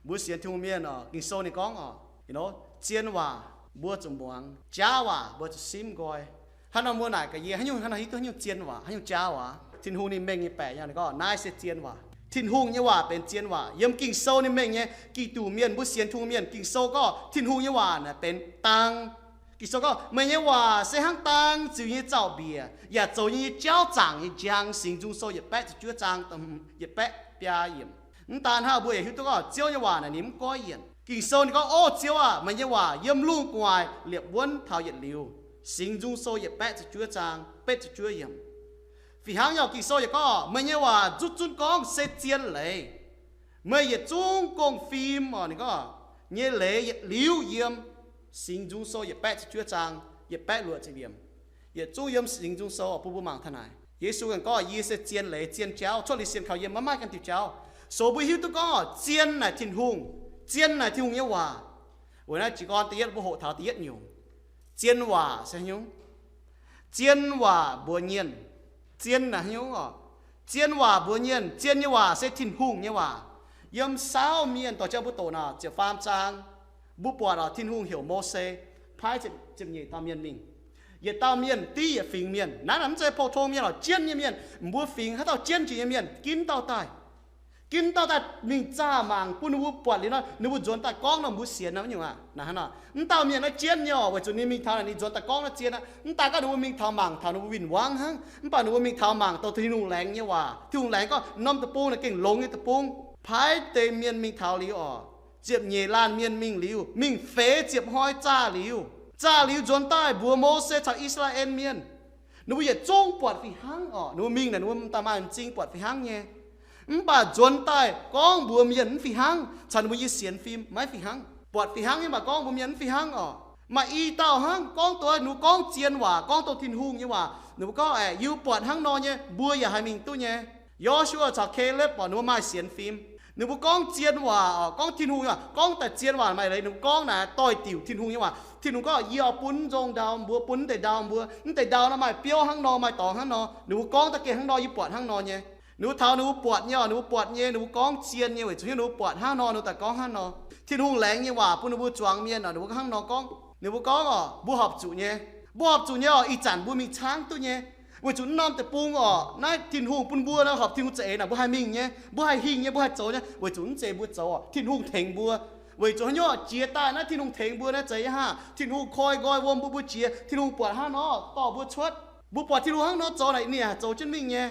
Mbuo sienx Tin-Hungh mienh orqc, Ging-Sou ninh gorngv orqc, zien waac mbuo zuqc muangx, jaav waac mbuo zuqc simv nqoi. Hnangv nor mbuo naaic gaax yie, haaix nyungc, hnangv nor hiuv duqv haaix nyungc zien waac, haaix nyungc jaav waac? Tin-Hungh ninh mengh nyei baeqc nyei, ninh gorngv naaiv se zien waac. Tin-Hungh nyei waac benx zien waac. Yiem Ging-Sou ninh mengh nyei, Giduc mienh, mbuo sienx Tin-Hungh mienh, Ging-Sou gorngv Tin-Hungh nyei waac naaic benx dang. Ging-Sou gorngv, meih nyei waac se hnangv dang ziux nyei zaux-mbiec, yaac zoux nyei nyei jauv zaangc nyei njang. Singx Nzung Sou yietc baeqv ziepc juov zaang, yietc baeqv biaa yiemc. Mv daan hnangv, mbuo yaac hiuv duqv gorngv Ziouv nyei waac naaic ninh mv goiv yienc. Ging-Sou ninh gorngv, o Ziouv aah, meih nyei waac yiem lungh gu'nguaaic liepc wuonv taux yietc liuz. Singx Nzung Sou yietc baeqv ziepc juov zaang betv ziepc juov yiemc. Fih hnangv nyei, Ging-Sou yaac gorngv, meih nyei waac zuqv zunv gorngv se zien leiz. Meih yietc zungv gong-fim, orqc, ninh gorngv, nyei leiz yietc liuz yiem Singx Nzung Sou yietc baeqv ziepc juov zaang, yietc baeqv luoqc ziepc yiemc. Yietc zungv yiem Singx Nzung Sou, orqc, bun mbuo mangc taux naaic. Yesu ganh gorngv, yie se zien leiz, zien jauv. Cuotv liuz sienx kaux yie maiv maaih ganh diuh jauv. So mbuo hiuv duqv gorngv, orqc, zien naaic Tin-Hungh. Zien naaic Tin-Hungh nyei waac. Weic naaiv jiez gorn da'yietv mbuo hoqc taux da'yietv nyungc. Zien waac se haaix nyungc? Zien waac mbuox mienh. Zien naaic haaix nyungc, orqc? Zien waac mbuox mienh. Zien nyei waac se Tin-Hungh nyei waac. Yiem Saauv Mienh, dorh jauv mbuo doqc naaic, ziepc faam zaang, mbuo buatc, orqc, Tin-Hungh heuc Mose paaiv ziepc, ziepc nyeic dauh mienh mingh. Yietc dauh mienh div yietc fingx mienh. Naaiv naaic mv zeiz pou-tong mienh, orqc, jienv nyei mienh. Mbuo fingx haaix dauh jienv jiex nyei mienh, ginv dauh daaih. Ginv dauh daaih mingh zaah mangc bun ninh mbuo buatc liuz nor, ninh mbuo nzuonx daaih gorngv nor mbuo sienx nor nyungc aqv. Naaiv hnangv nor, mv dauh mienh naaiv jienv nyei oc, weic zuqc ninh mingh taux naaic ninh nzuonx daaih gorngv naaiv zien aqv. Mv daaih gorngv ninh mbuo mingh taux mangc taux ninh mbuo win-wangv hnangv. Mv baac ninh mbuo mingh taux mangc taux Tin-Hungh laengz nyei waac. Tin-Hungh laengz gorngv norm deic-bung naaic gengh longx nyei deic-bung. Paaiv deix mienh mingh taux liuz oc, ziepc nyeic laanh mienh mingh liuz, mingh feix ziepc hnoi zaah liuz. Zaah liuz nzuonx daaih mbuox Mose caux I^saa^laa^en Mienh. Ninh mbuo yietc zungv buatc fih hnangv oc. Ninh mbuo mingh naaic ninh mbuo daaih maaih m'zing buatc fih hnangv nyei. Mv baac nzuonx daaih gorngv mbuox mienh mv fih hnangv, caux ninh mbuo nyei sienx fim maiv fih hnangv. Buatc fih hnangv nyei, mv baac gorngv mbuox mienh mv fih hnangv oc. Maaih i dauh hnangv gorngv dongh ninh mbuo gorngv zien waac, gorngv dongh Tin-Hungh nyei waac. Ninh mbuo gorngv, Aeqv, yie mbuo buatc hnangv nor nyei, mbuo yaac haih mingh duqv nyei. Yo^su^waa caux Kaalepv oc, ninh mbuo maaih sienx fim. Ninh mbuo gorngv zien waac oc, gorngv Tin-Hungh nyei waac, gorngv daaih zien waac maaih leiz. Ninh mbuo gorngv naaic doix-diuc Tin-Hungh nyei waac. Tin-Hungh gorngv, Yie oix bun nzong ndau mbuo, bun mv deix ndau mbuo. Mv deix ndau naaiv maaih biouv hnangv nor, maaih dorngx hnangv nor. Ninh mbuo gorngv daaih gengh hnangv nor, yie buatc hnangv nor nyei. Ninh mbuo taux ninh mbuo buatc nyei oc, ninh mbuo buatc nyei, ninh mbuo gorngv zien nyei weic zuqc hnyouv ninh mbuo buatc hnangv nor, ninh mbuo daaih gorngv hnangv nor. Tin-Hungh laengz nyei waac bun ninh mbuo zuangx mienh oc, ninh mbuo hnangv nor gorngv. Ninh mbuo gorngv oc, Mbuo horpc zuqc nyei. Mbuo horpc zuqc nyei oc, ih zanc mbuo mingh caangv duqv nyei. Weic zuqc norm deic-bung oc, naaiv Tin-Hungh bun mbuo nor, horpc Tin-Hungh za'eix naaic mbuo haih mingh nyei, mbuo haih hingh nyei, mbuo haih zoux nyei. Weic zuqc mv zeiz mbuo zoux oc, Tin-Hungh tengx mbuo. Weic zuqc haaix nyungc jiex daaih naaiv Tin-Hungh tengx mbuo naaiv zeiz yaac haah, Tin-Hungh koi nqoi wuom mbuo, mbuo jiex, Tin-Hungh buatc hnangv nor dorh mbuo cuotv. Mbuo buatc Tin-Hungh hnangv nor zoux naaic ninh haih zoux jienv mingh nyei.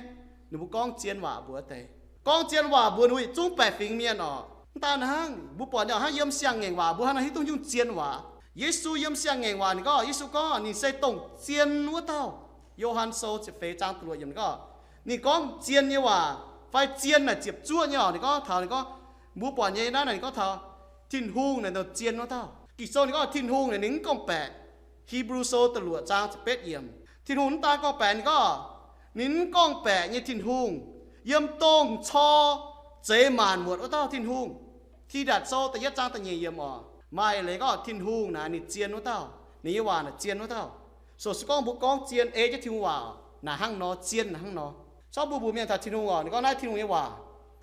Ninh mbuo gorngv zien waac mbuox deix. Gorngv zien waac mbuox ninh mbuo yietc zungv baeqc fingx mienh oc. Mv daan hnangv, mbuo buatc nyei oc, hnangv yiem siang-ngaengc waac mbuo hnangv nor hiuv duqv nyungc zien waac. Yesu yiem siang-ngaengc waac ninh gorngv, Yesu gorngv ninh se dongh zien wuov dauh. Yo^han Sou ziepc feix zaang da'luoqc yiemc ninh gorngv, ninh gorngv zien nyei waac, fai zien naaic ziepc zuoqv nyei oc. Ninh gorngv taux ninh gorngv, mbuo buatc nyei naaiv naaic ninh gorngv taux Tin-Hungh naaic dongh zien wuov dauh. Ging-Sou ninh gorngv Tin-Hungh naaic ninh mv gorngv-baeqc. Hipv^lu Sou da'luoqc zaang ziepc betv yiemc, Tin-Hungh mv daan gorngv-baeqc, ninh gorngv, ninh mv gorngv-baeqc nyei Tin-Hungh, yiem dongh cor zeix maanc muotc wuov dauh Tin-Hungh. Tidatc Sou da'yietv zaang da'nyeic yiemc oc, maaih leiz gorngv Tin-Hungh naaic ninh zien wuov dauh, ninh nyei waac naaic zien wuov dauh. So se gorngv mbuo gorngv zien ei jienv Tin-Hungh waac naaic hnangv nor, zien naaic hnangv nor. Corc mbuo mbuox mienh taux Tin-Hungh oc, ninh gorngv naaiv Tin-Hungh nyei waac.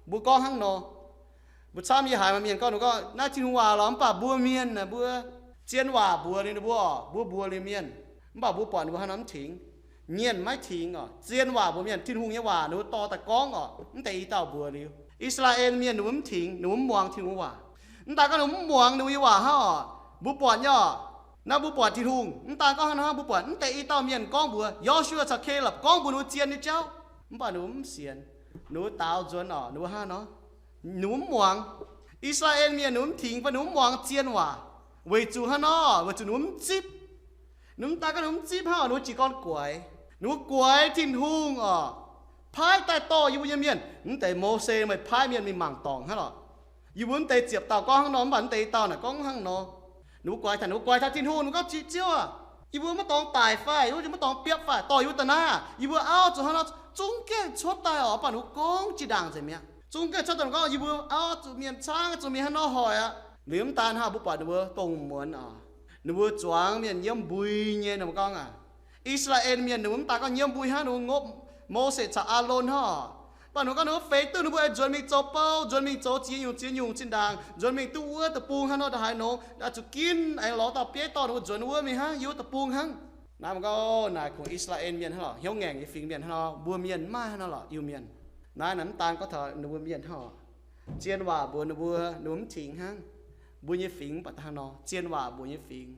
Mbuo gorngv hnangv nor. Mbuo camv yie haiz maaih mienh gorngv, ninh gorngv naaiv Tin-Hungh waac lorqc, mv baac mbuo mienh naaic mbuo zien waac mbuox liuz ninh mbuo oc, mbuo mbuox liuz mienh, mv baac mbuo buatc ninh mbuo hnangv nor mv tingx. Mienh maiv tingx oc. Zien waac mbuox mienh, Tin-Hungh nyei waac ninh mbuo dorh daaih gorngv oc, mv deix i dauh mbuox liuz. I^saa^laa^en Mienh ninh mbuo mv tingx, ninh mbuo mv muangx Tin-Hungh waac. Mv daan gorngv ninh mbuo mv muangx ninh mbuo nyei waac hnangv oc, mbuo buatc nyei oc, naaiv mbuo buatc Tin-Hungh mv daan gorngv hnangv nor, mbuo buatc mv deix i dauh mienh gorngv mbuox Yo^su^waa caux Kaalepv gorngv mbuox ninh mbuo zien nyei jauv, mv baac ninh mbuo mv sienx. Ninh mbuo daaux nzuonx oc, ninh mbuo hnangv nor, ninh mbuo mv muangx. I^saa^laa^en Mienh ninh mbuo mv tingx fai ninh mbuo mv muangx zien waac, weic zuqc hnangv nor, weic zuqc ninh mbuo mv zipv. Ninh mv daan gorngv ninh mbuo mv zipv hnangv oc, ninh mbuo jiez gorn guaix. Ninh mbuo guaix Tin-Hungh oc, paaiv daaih dorh yie mbuo nyei mienh. Mv deix Mose meih paaiv mienh mingh mangc dorngc hnangv lorqc. Yie mbuo mv deix ziepc dauh gorngv hnangv nor, mv baac mv deix i dauh naaic gorngv hnangv nor. Ninh mbuo guaix taux, ninh mbuo guaix taux Tin-Hungh, ninh mbuo gorngv, Ziouv aac, yie mbuo maiv dorngx daic fai, yie mbuo maiv dorngx biopv fai, dorh yie mbuo daaih naaiv, yie mbuo auv zuqc hnangv nor zungv gaengh cuotv daaih oc. Mv baac ninh mbuo gorngv jiex ndaangc nzengc mi'aqv. Zungv gaengh cuotv daaih gorngv, yie mbuo auv zuqc mienh caangv, zuqc mienh hnangv nor hoic aqv. Liuz mv daan hnangv, mbuo buatc ninh mbuo dongh muonz oc, ninh mbuo zuangx mienh nyiemv mbui nyei. Ninh mbuo gorngv aac, I^saa^laa^en Mienh ninh mbuo mv daan gorngv nyiemv mbui hnangv, ninh mbuo ngopv Mose caux Aalon hnangv oc. Mv baac ninh mbuo gorngv ninh mbuo feix duqv ninh mbuo aengx nzuonx mingh zoux bouv, nzuonx mingh zoux ziex nyungc ziex nyungc zinh ndaangc, nzuonx mingh duqv wuov deic-bung hnangv nor, ndongc haaix nor, zuqc ginv aengx lorz dauh bieiv dorh ninh mbuo nzuonx wuov mingh hnangv, yiem wuov deic-bung hnangv. Naaiv mbuo gorngv naaic kungx I^saa^laa^en Mienh hnangv lorqc, hnyouv ngaengc nyei fingx mienh hnangv nor, mbuo mienh mv maaih hnangv nor lorqc, Iu-Mienh. Naaiv naaic mv daan gorngv taux ninh mbuo mienh hnangv oc. Zien waac mbuox ninh mbuo, ninh mbuo mv tingx hnangv. Mbuo nyei fingx mv baac hnangv nor, zien waac mbuox nyei fingx,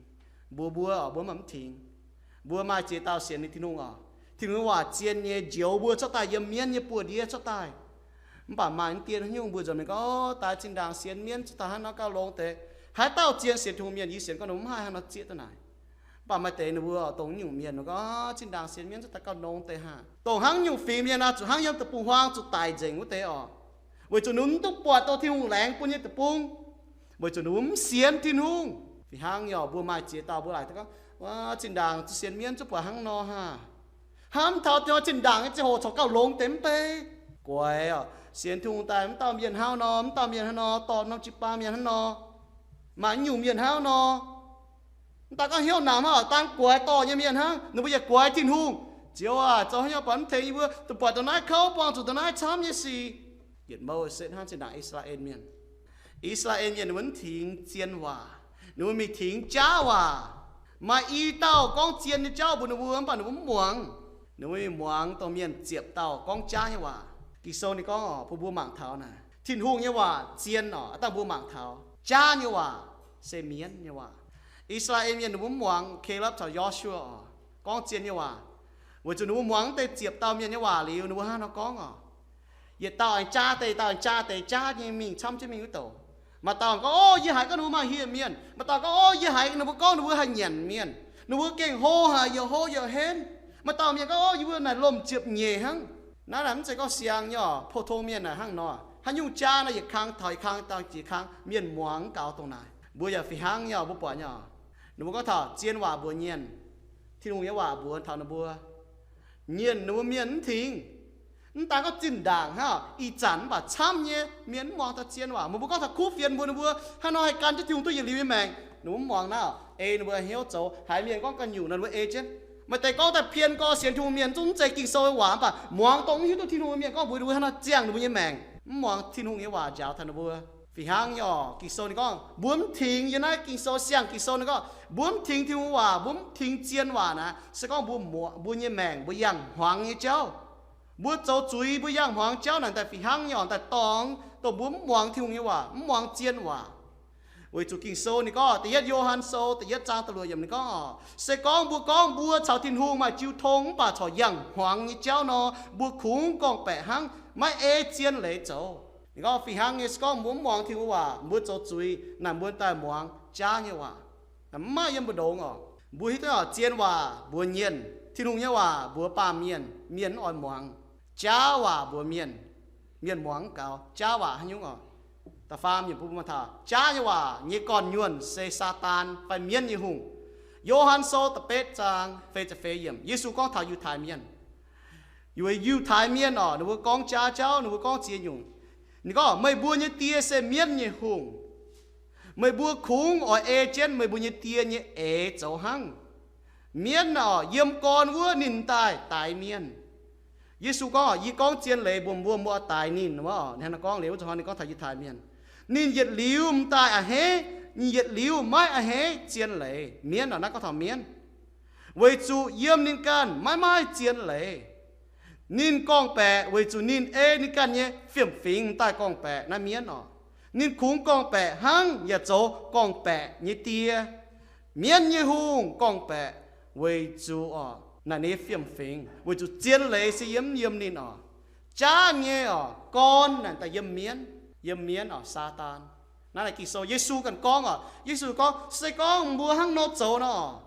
mbuox mbuo oc, mbuo mv baac mv tingx. Mbuo maaih ziex dauh sienx ninh Tin-Hungh oc. Tin-Hungh nyei waac zien nyei, njoux mbuo cuotv daaih yiem mienv nyei buoz-ndiev cuotv daaih. Mv baac maaih mv dien haaix nyungc mbuo nzuonx mingh gorngv, Daaih zinh ndaangc sienx mienv cuotv daaih hnangv nor gauh longx deix. Haaix dauh zien sienx Tin-Hungh mienh? Yie sienx gorngv ninh mbuo mv haih hnangv nor zieqv duqv naaic. Mv baac maaih deix ninh mbuo dongh nyungc mienh gorngv, Zinh ndaangc sienx mienv cuotv daaih gauh longx deix haah. Dongh hnangv nyungc fingx mienh aah, zuqc hnangv yiem deic-bung-huaang zuqc daic nzengc wuov deix oc. Weic zuqc ninh mv duqv buatc dongh Tin-Hungh laengz bun nyei deic-bung. Weic zuqc ninh mv sienx Tin-Hungh. Fih hnangv nyei oc, mbuo maaih ziex dauh mbuo laaic gorngv, Wuov, zinh ndaangc zuqc sienx mienv zuqc buatc hnangv nor haah. Hnamv taux dongh zinh ndaangc nyei ziangh hoc corc gauh longx deix mv bei. Guaix oc, sienx Tin-Hungh daaih mv dauh mienh hnangv nor, mv dauh mienh hnangv nor, dorh norm jiu-baang mienh hnangv nor, maaih nyungc mienh hnangv nor. Mv daan gorngv hnyouv namx hnangv, daan guaix dorh nyei mienh hnangv, ninh mbuo yaac guaix Tin-Hungh. Ziouv aac, zoux haaix nyungc buatc mv tengx yie mbuo, duqv buatc dongh naaiv kouv buangh zuqc dongh naaiv camv nyei sic. Yietc mouc setv hnangv zinh ndaangc I^saa^laa^en Mienh. I^saa^laa^en Mienh ninh mbuo mv tingx zien waac. Ninh mbuo mingh tingx jaav waac. Maaih i dauh gorngv zien nyei jauv mbuox ninh mbuo, mv baac ninh mbuo mv muangx. Ninh mbuo mingh muangx dongh mienh ziepc dauh gorngv jaav nyei waac. Ging-Sou ninh gorngv oc, bun mbuo mangc taux naaic, Tin-Hungh nyei waac zien oc, aav dangh mbuo mangc taux jaav nyei waac se mienv nyei waac. I^saa^laa^en Mienh ninh mbuo mv muangx Kalopv caux Yo^su^waa oc, gorngv zien nyei waac, weic zuqc ninh mbuo muangx mv deix ziepc dauh mienh nyei waac liuz, ninh mbuo hnangv nor gorngv oc. Yietc dauh aengx jaa deix, dauh aengx jaa deix, jaav nyei mingh camv jienv mingh wuov douc. Maaih dauh gorngv, O, yie haiz gorngv ninh mbuo maaih hieh mienh. Maaih dauh gorngv, O, yie haiz ninh mbuo gorngv ninh mbuo haih nyanc mienh, ninh mbuo gengh hlo haic, yaac hlo yaac henv. Maaih dauh mienh gorngv, O, yie mbuo naaic lomh ziepc nyeic hnangv. Naaiv naaic mv zeiz gorngv siang nyei oc, pou-tong mienh naaic hnangv nor. Haaix nyungc jaa naaic yietc kang taux yietc kang, taux yietc kang, mienh muangx mv gaux dongh naaic. Mbuo yaac fih hnangv nyei oc, mbuo buatc nyei oc. Ninh mbuo gorngv taux zien waac mbuox mienh, Tin-Hungh nyei waac mbuox taux ninh mbuo, mienh, ninh mbuo mienh mv tingx. Mv daan gorngv zinh ndaangc hnangv, ih zanc mv baac camv nyei mienh mv muangx taux zien waac. Meih mbuo gorngv taux kuv fienx mbuox ninh mbuo, Hnangv nor haih gan jienv Tin-Hungh duqv yietc liuz nyei maengc, ninh mbuo mv muangx naaiv, ei ninh mbuo hnyouv zoux. Haiz mienh gorngv ganh nyungc nor, ninh mbuo ei jienv. Maaih deix gorngv daaih pien gorx sienx Tin-Hungh mienh zungv mv zeiz Ging-Sou nyei waac, mv baac muangx dongh mv hiuv duqv Tin-Hungh nyei mienh gorngv mbuox ninh mbuo hnangv nor ziangh ninh mbuo nyei maengc, mv muangx Tin-Hungh nyei waac njaaux taux ninh mbuo. Fih hnangv nyei oc, Ging-Sou ninh gorngv mbuo mv tingx, yiem naaiv Ging-Sou, siang Ging-Sou ninh gorngv mbuo mv tingx Tin-Hungh waac, mbuo mv tingx zien waac naaic, se gorngv mbuo, mbuo nyei maengc mbuo yangh hmuangx nyei jauv. Mbuo zoux zuiz mbuo yangh hmuangx jauv naaic daaih fih hnangv nyei oc, daaih dorngx dongh mbuo mv muangx Tin-Hungh nyei waac, mv muangx zien waac. Weic zuqc Ging-Sou ninh gorngv, da'yietv Yo^han Sou da'yietv zaang da'luoqc yiemc ninh gorngv, Se gorngv mbuo gorngv mbuo caux Tin-Hungh maaih jiu tong mv baac corc yangh hmuangx nyei jauv nor, mbuo kungx gorngv-baeqc hnangv, maiv ei zien leiz zoux. Ninh gorngv fih hnangv nyei, se gorngv mbuo mv muangx Tin-Hungh waac, mbuo zoux zuiz naaic, mbuo daaih muangx jaav nyei waac. Mv maaih yiem mbu'ndongx oc. Mbuo hiuv duqv oc, zien waac mbuox nyienh, Tin-Hungh nyei waac mbuox baamh mienh, mienh mv oix muangx. Jaav waac mbuox mienh, mienh muangx mv gaux. Jaav waac haaix nyungc oc? Da'faam yiemc bun mbuo taux, jaav nyei waac nyei gorn-nyuonh se Saadaan fai mienv nyei hungh. Yo^han Sou da'betv zaang feix ziepc feix yiemc, Yesu gorngv taux Yiutai Mienh. Yiutai Mienh oc, ninh mbuo gorngv jaav jauv, ninh mbuo gorngv ziex nyungc. Ninh gorngv, Meih mbuo nyei die se mienv nyei hungh. Meih mbuo kungx oix ei jienv meih mbuo nyei die nyei eix zoux hnangv. Mienv oc, yiem gorn wuov ninh daaih daix mienh. Yesu gorngv, Yie gorngv zien leiz mbuox mbuo, mbuo oix daix ninh wuov. Ninh hnangv naaiv gorngv liuz wuov zuqc hnoi ninh gorngv taux Yiutai Mienh, Ninh yietc liuz m'daaih a'hneiv, ninh yietc liuz maiv a'hneiv zien leiz. Mienv oc, naaiv gorngv taux mienv. Weic zuqc yiem ninh ganh maiv maaih zien leiz. Ninh gorngv-baeqc weic zuqc ninh ei ninh ganh nyei fiem-fingx m'daaih gorngv-baeqc. Naaiv mienv oc, ninh kungx gorngv-baeqc hnangv yaac zoux gorngv-baeqc nyei die. Mienv nyei hungh gorngv-baeqc weic zuqc oc, naaic ninh nyei fiem-fingx, weic zuqc zien leiz se yiem, yiem ninh oc. Jaav nyei oc, gorn naaic daaih yiem mienv, yiem mienv oc, Saadaan. Naaiv naaic Ging-Sou Yesu ganh gorngv oc. Yesu gorngv, Se gorngv mbuo hnangv nor zoux nor,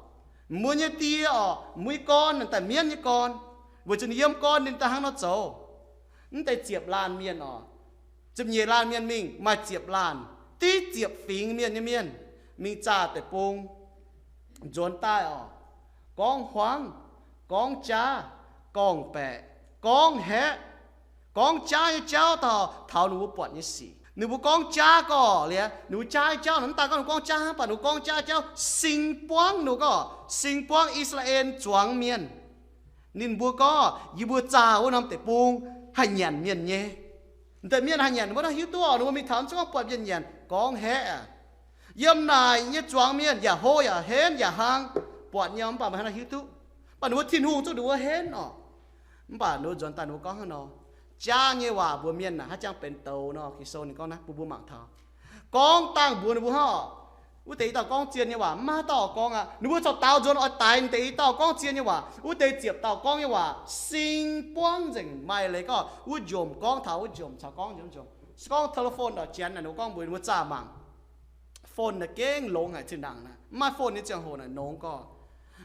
mbuo nyei die oc, mbuo nyei gorn naaic daaih mienv nyei gorn, weic zuqc ninh yiem gorn ninh daaih hnangv nor zoux. Mv deix ziepc laanh mienh oc, ziepc nyeic laanh mienh mingh, maaih ziepc laanh, div ziepc fingx mienh nyei mienh mingh zaah deic-bung nzuonx daaih oc, gorngv huaangv, gorngv jaav, gorngv-baeqc, gorngv haeqv, gorngv jaav nyei jauv taux, taux ninh mbuo buatc nyei sic. Ninh mbuo gorngv jaav gorqv liuz, ninh mbuo jaav nyei jauv, mv daan gorngv ninh mbuo gorngv jaav hnangv, mv baac ninh mbuo gorngv jaav jauv sing buangv, ninh mbuo gorngv sing buangv I^saa^laa^en zuangx mienh. Ninh mbuo gorngv, Yie mbuo zaah wuov norm deic-bung haih nyanc mienh nyei. Deix mienh haih nyanc, ninh mbuo hnangv hiuv duqv oc, ninh mbuo mingh taux mv zeiz gorngv buatc mienh nyanc, gorngv haeqv aqv. Yiem naaic nyei zuangx mienh yaac hlo yaac henv yaac hlang, buatc nyei, mv baac maiv hnangv hiuv duqv. Mv baac ninh mbuo Tin-Hungh zuqc ninh mbuo henv oc. Mv baac ninh mbuo nzuonx daaih ninh mbuo gorngv hnangv nor, Jaav nyei waac mbuox mienh naaic haaix jangx benx douz nor. Ging-Sou ninh gorngv naaiv bun mbuo mangc taux. Gorngv dangh mbuox ninh mbuo hnangv oc. Wuov deix i dauh gorngv zien nyei waac mv maaih haaix dauh oix gorngv aqv. Ninh mbuo caux daaux nzuonx oix daix deix i dauh gorngv zien nyei waac. Wuov deix ziepc dauh gorngv nyei waac sing buangv nzengc, maaih leiz gorngv wuov njomc gorngv taux wuov njomc, caux gorngv njomc njomc. Se gorngv telephone oc, janx naaic ninh mbuo gorngv mbuox ninh mbuo zaah mangc. Phone naaic gengh longx haic, zinh ndaangc naaic mv maaih phone nyei ziangh hoc naaic nongx gorngv.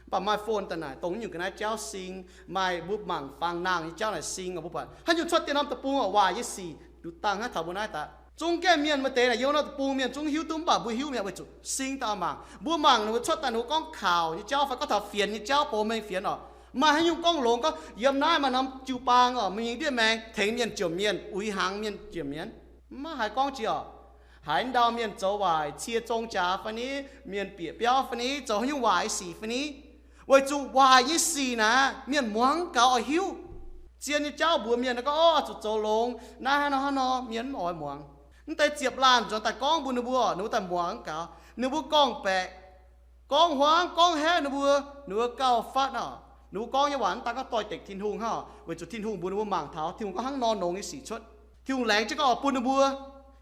Mv baac maaih phone daaih naaic dongh nyungc ga'naaiv jauv sing, maaih mbuo mangc fangx nangh nyei jauv naaic sing oc. Mbuo buatc haaix nyungc cuotv dien norm deic-bung oc, waaic nyei sic liuz dangh naaiv taux mbuo naaiv daaih. Zungv gaengh mienh maaih deix naaic yiem norm deic-bung mienh zungv hiuv duqv, mv baac mbuo hiuv mi'aqv weic zuqc sing daaih mangc. Mbuo mangc ninh mbuo cuotv daaih ninh mbuo gorngv kaux nyei jauv fai gorngv taux fienx nyei jauv, bou mengh fienx oc. Maaih haaix nyungc gorngv longx gorngv yiem naaiv maaih norm jiu-baang oc, mingh ndiev maengx tengx mienh jomc mienh, uix hnaangx mienh jomc mienh. Mv maaih haaix gorngv jiex oc. Haaix ndau mienh zoux waaic, cie zong jaax fai ni, mienh bieqc biauv fai ni, zoux haaix nyungc waaic nyei sic fai ni, weic zuqc waaic nyei sic naaic mienh muangx gaux oix hiuv. Zien nyei jauv mbuox mienh gorngv, Orv, zuqc zoux longx naaiv hnangv nor hnangv nor, mienh mv oix muangx. Mv deix ziepc laanh nzuonx daaih gorngv mbuox ninh mbuo, ninh mbuo daaih muangx gaux. Ninh mbuo gorngv-baeqc, gorngv huaangv, gorngv haeqv ninh mbuo, ninh mbuo gauh fatv oc. Ninh mbuo gorngv nyei waac mv daan gorngv doix-dekc Tin-Hungh hnangv oc, weic zuqc Tin-Hungh mbuox ninh mbuo mangc taux Tin-Hungh gorngv hnangv nor nongx nyei sic cuotv. Tin-Hungh laengz jienv gorngv oix bun ninh mbuo,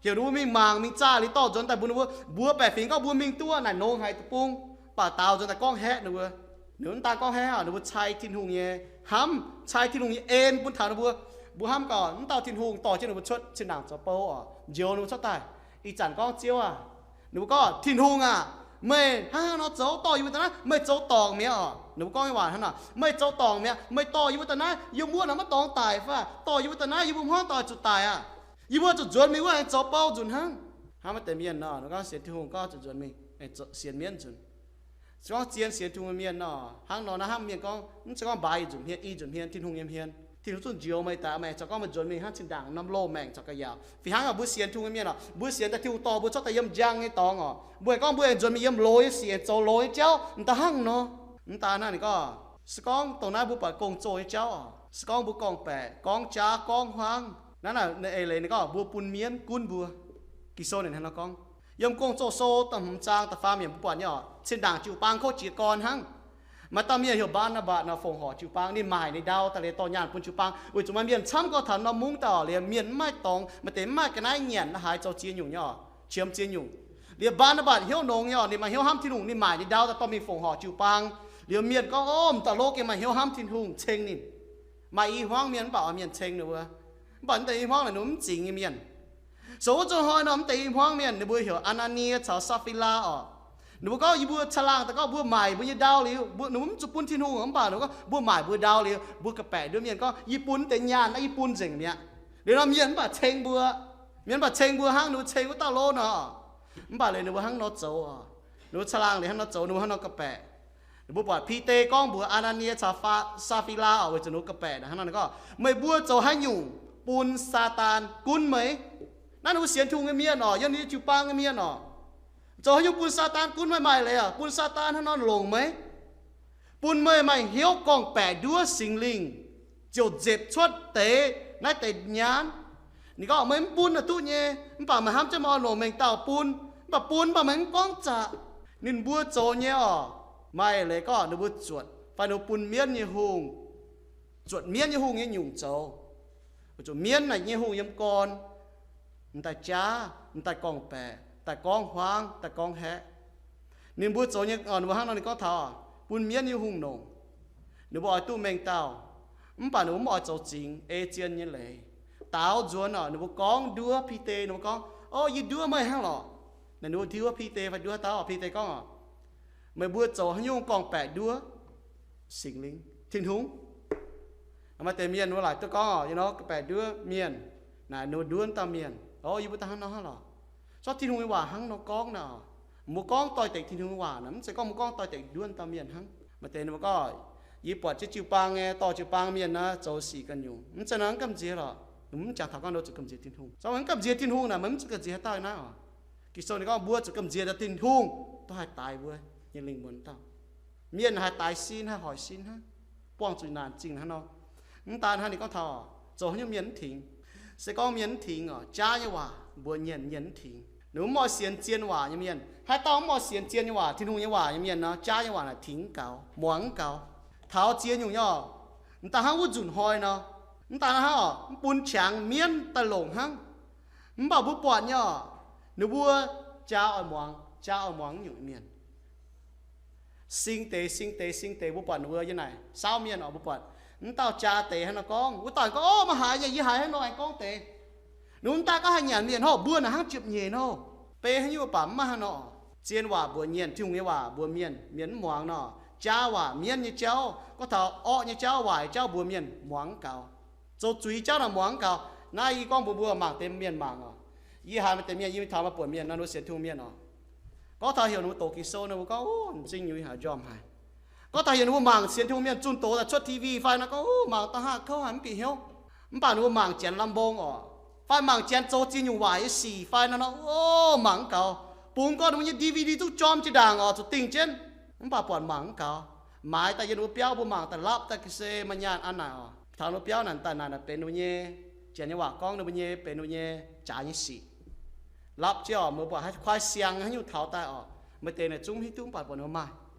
heuc ninh mbuo mingh mangc mingh zaah liuz dorh nzuonx daaih mbuox ninh mbuo, mbuo baeqc fingx gorngv mbuo mingh duqv naaic nongx haic deic-bung, mv baac daaux nzuonx daaih gorngv haeqv ninh mbuo. Ninh mv daan gorngv haeqv, ninh mbuo cai Tin-Hungh nyei hnamv, cai Tin-Hungh nyei en bun taux ninh mbuo. Mbuo hnamv gaax, mv dauh Tin-Hungh dorh jienv ninh mbuo cuotv zinh ndaangc zoux bou oc, njoux ninh mbuo cuotv daaih. Ih zanc gorngv Ziouv aah, ninh mbuo gorngv, Tin-Hungh aah, meih hnangv haaix nor zoux dorh yie mbuo daaih naaiv? Meih zoux dorngc mi'aqv oc. Ninh mbuo gorngv nyei waac hnangv nor, meih zoux dorngc mi'aqv, meih dorh yie mbuo daaih naaiv, yie mbuo muoqv naaic maiv dorngx daic fai? Dorh yie mbuo daaih naaiv, yie mbuo hmuangv doic zuqc daic aqv. Yie mbuo zuqc nzuonx mingh wuov aengx zoux bou nzunc hnangv. Hnangv maaih deix mienh nor, ninh gorngv sienx Tin-Hungh gorngv zuqc nzuonx mingh sienx mienv nzunc. Se gorngv zien sienx Tin-Hungh mienh nor, hnangv nor naaiv hnamv mienh gorngv, mv zeiz gorngv mbaix yietc nzunc hmien, i nzunc hmien, Tin-Hungh nyei hmien. Tin-Hungh zungv njoux meih daaih, meih corc gorngv meih nzuonx mingh hnangv zinh ndaangc norm loz-maengc corc ga'yaauc. Fih hnangv aac mbuo sienx Tin-Hungh nyei mienh oc, mbuo sienx daaih Tin-Hungh dorh mbuo cuotv daaih yiem njang nyei dorngx oc, mbuo aengx gorngv mbuo aengx nzuonx mingh yiem loz nyei sic, aengx zoux loz nyei jauv, m'daaih hnangv nor. M'daaih naaiv ninh gorngv, se gorngv dongh naaiv mbuo buatc gong-zoh nyei jauv oc, se gorngv mbuo gorngv-baeqc, gorngv jaav, gorngv huaangv, naaiv naaic eix leiz ninh gorngv mbuo bun mienv gunv mbuo. Ging-Sou ninh hnangv nor gorngv. Yiem Gong-Zoh Sou da'hmz zaang da'faam yiemc mbuo buatc nyei oc, zinh ndaangc jiu-baang kouv jiez gorn hnangv. Maaih dauh mienh heuc Mbaa^naa^mbatc nor, fongc horc jiu-baang, ninh maaic ninh ndau daaih liuz dorh nyaanh bun jiu-baang. Weic zuqc maaih mienh camv gorx taux norm mungv daaih oc, liuz mienh mv maaih dorngx, maaih deix mv maaih ga'naaiv nyanc, haaix zoux ziex nyungc nyei oc, qiemx ziex nyungc. Liuz Mbaa^naa^mbatc hnyouv nongx nyei oc, ninh maaih hnyouv hnamv Tin-Hungh, ninh maaic ninh ndau daaih dorh mingh fongc horc jiu-baang. Liuz mienh gorngv, Ov, m'daaih loz gengh maaih hnyouv hnamv Tin-Hungh ceng ninh. Maaih i hmuangv mienh mv baac oix mienh ceng ninh wuov. Mv baac m'daaih i hmuangv naaic ninh mbuo mv zingx nyei mienh. Sou wuov zuqc hnoi nor, m'daaih i hmuangv mienh ninh mbuo heuc Aa^naa^nie caux Saa^fi^laa oc. Ninh mbuo gorngv, yie mbuo caangh laangh daaih gorngv mbuo maaic mbuo nyei ndau liuz, mbuo, ninh mbuo mv zuqc bun Tin-Hungh, mv baac ninh mbuo gorngv mbuo maaic mbuo ndau liuz, mbuo ga'baeqc nduov mienh gorngv, Yie bun deix nyaanh naaiv yie bun nzengc mi'aqv. Liuz nor mienh mv baac ceng mbuo, mienh mv baac ceng mbuo hnangv ninh mbuo ceng wuov dauh lov nor. Mv baac liuz ninh mbuo hnangv nor zoux oc. Ninh mbuo caangh laangh liuz hnangv nor zoux, ninh mbuo hnangv nor ga'baeqc. Ninh mbuo buatc Bide gorngv mbuox Aa^naa^nie caux Faa, Saa^fi^laa oc, weic zuqc ninh mbuo ga'baeqc naaic hnangv nor ninh gorngv, Meih mbuo zoux haaix nyungc bun Saadaan gunv meih? Naaiv ninh mbuo sienx Tin-Hungh nyei mienh oc, yiem ninh nyei jiu-baang nyei mienh oc. Zoux haaix nyungc bun Saadaan gunv meih? Maaih leiz oc, bun Saadaan hnangv nor longc meih, bun meih maaih hnyouv gorngv-baeqc nduov Singx Lingh ziouc nzepc cuotv deix naaiv deix nyaanh. Ninh gorngv, Meih mv bun naaic duqv nyei, mv baac meih hnamv jienv meih oix longc mengh dauh bun. Mv baac bun mv baac meih mv gorngv zaqc. Ninh mbuo zoux nyei oc, maaih leiz gorngv ninh mbuo zuotc fai ninh mbuo bun mienv nyei hungh, zuotc mienv nyei hungh nyei nyungc zoux. Weic zuqc mienv naaic nyei hungh yiem gorn, m'daaih jaav, m'daaih gorngv-baeqc, daaih gorngv huaangv, daaih gorngv haeqv. Ninh mbuo zoux nyei, ninh mbuo hnangv nor ninh gorngv taux bun mienv nyei hungh longc. Ninh mbuo oix duqv mengh dauh, mv baac ninh mbuo mv oix zoux zingx ei zien nyei leiz. Daaux nzuonx oc, ninh mbuo gorngv nduov Bide, ninh mbuo gorngv, O, yie nduov meih hnangv lorqc. Naaic ninh mbuo nduov Bide fai nduov dauh, Bide gorngv oc, Meih mbuo zoux haaix nyungc gorngv-baeqc nduov Singx Lingh, Tin-Hungh? Maaih deix mienh mbuo laaic duqv gorngv oc, you know, gorngv-baeqc nduov mienh, naaic ninh mbuo nduov dauh mienh. O, yie mbuo daaih hnangv nor hnangv lorqc. Zorqv Tin-Hungh nyei waac hnangv nor gorngv naaic oc. Mbuo gorngv doix-dekc Tin-Hungh nyei waac naaic, mv zeiz gorngv mbuo gorngv doix-dekc nduov dauh mienh hnangv. Maaih deix ninh mbuo gorngv, Yie buatc jienv jiu-baang nyei, dorh jiu-baang mienh naaic zoux sic ganh nyungc. Mv zeiz nor, mv gamh nziex lorqc. Mv jangx taux gorngv ninh zuqc gamh nziex Tin-Hungh. Zorqv mv gamh nziex Tin-Hungh naaic, meih mv zuqc gamh nziex haaix dauh naaiv oc. Ging-Sou ninh gorngv mbuo zuqc gamh nziex Tin-Hungh, dongh haih daix mbuo nyei lingh muonz dauh. Mienh haih daix sin, haih hoic sin hnangv, buangh zuqc naanc zingh hnangv nor. Mv daan hnangv, ninh gorngv taux zoux haaix nyungc mienh mv tingx. Se gorngv mienh mv tingx oc, jaav nyei waac mbuox mienh, mienh mv tingx. Ninh mv oix sienx zien waac nyei mienh. Haaix dauh mv oix sienx zien nyei waac, Tin-Hungh nyei waac nyei mienh nor, jaav nyei waac naaic tingx mv gaux, muangx mv gaux. Taux ziex nyungc nyei oc, m'daaih hnangv wuov nzunc hnoi nor, mv daan hnangv oc, mv bun qangx mienv daaih longc hnangv. Mv baac mbuo buatc nyei oc, ninh mbuo jaav oix muangx, jaav oix muangx nyungc mienh. Sing deix, sing deix, sing deix, mbuo buatc ninh mbuo yiem naaic saauv mienh oc, mbuo buatc mv dauh jaa deix hnangv nor gorngv, wuov dauh gorngv, O, meih haiz nyei, yie haiz hnangv nor aengx gorngv deix. Ninh mv daan gorngv haih nyanc mienh hov, mbuo naaic hnangv ziepc nyeic nor. Beiv haaix nyungc baac mv maaih hnangv nor. Zien waac mbuox mienh, Tin-Hungh nyei waac mbuox mienh, mienh mv muangx nor. Jaa waac, mienv nyei jauv, gorngv taux orqv nyei jauv, waaic jauv mbuox mienh muangx mv gaux. Zoux zuiz jauv naaic muangx mv gaux. Naaiv yie gorngv mbuox mbuo mangc deix mienh mangc oc. Yie haiz maaih deix mienh, yie taux maaih buonc mienh nor, ninh mbuo sienx Tin-Hungh mienh oc. Gorngv taux heuc ninh mbuo doqc Ging-Sou nor, mbuo gorngv, Ov, m'zing nyuiz haic, njormh haic. Gorngv taux heuc ninh mbuo mangc sienx Tin-Hungh mienh zunh doz daaih cuotv T V fai nor, gorngv, Ov, mangc da'haav kouv haic, mv bieqc hnyouv. Mv baac ninh mbuo mangc janx lamh mbong oc, fai mangc janx zoux ziex nyungc waaic nyei sic fai nor, nor, ov, mangc mv gaux. Bungx gorngv ninh mbuo nyei D V D duqv jorm jiex ndaangc oc, zuqc dingh jienv. Mv baac buatc mangc mv gaux. Maaiz daaih yiem ninh mbuo biauv, mbuo mangc daaih lapv daaih ga'sie maaih nyaanh an naaic oc. Taux ninh mbuo biauv naaic daaih naaic, naaic benx ninh mbuo nyei, janx nyei waac gorngv, ninh mbuo nyei, benx ninh mbuo nyei jaax nyei sic. Lapv jienv oc, mbuo buatc haaix kuaaiv siang haaix nyungc taux daaih oc. Maaih deix naaic zungv hiuv duqv, mv baac buatc ninh mbuo maaih.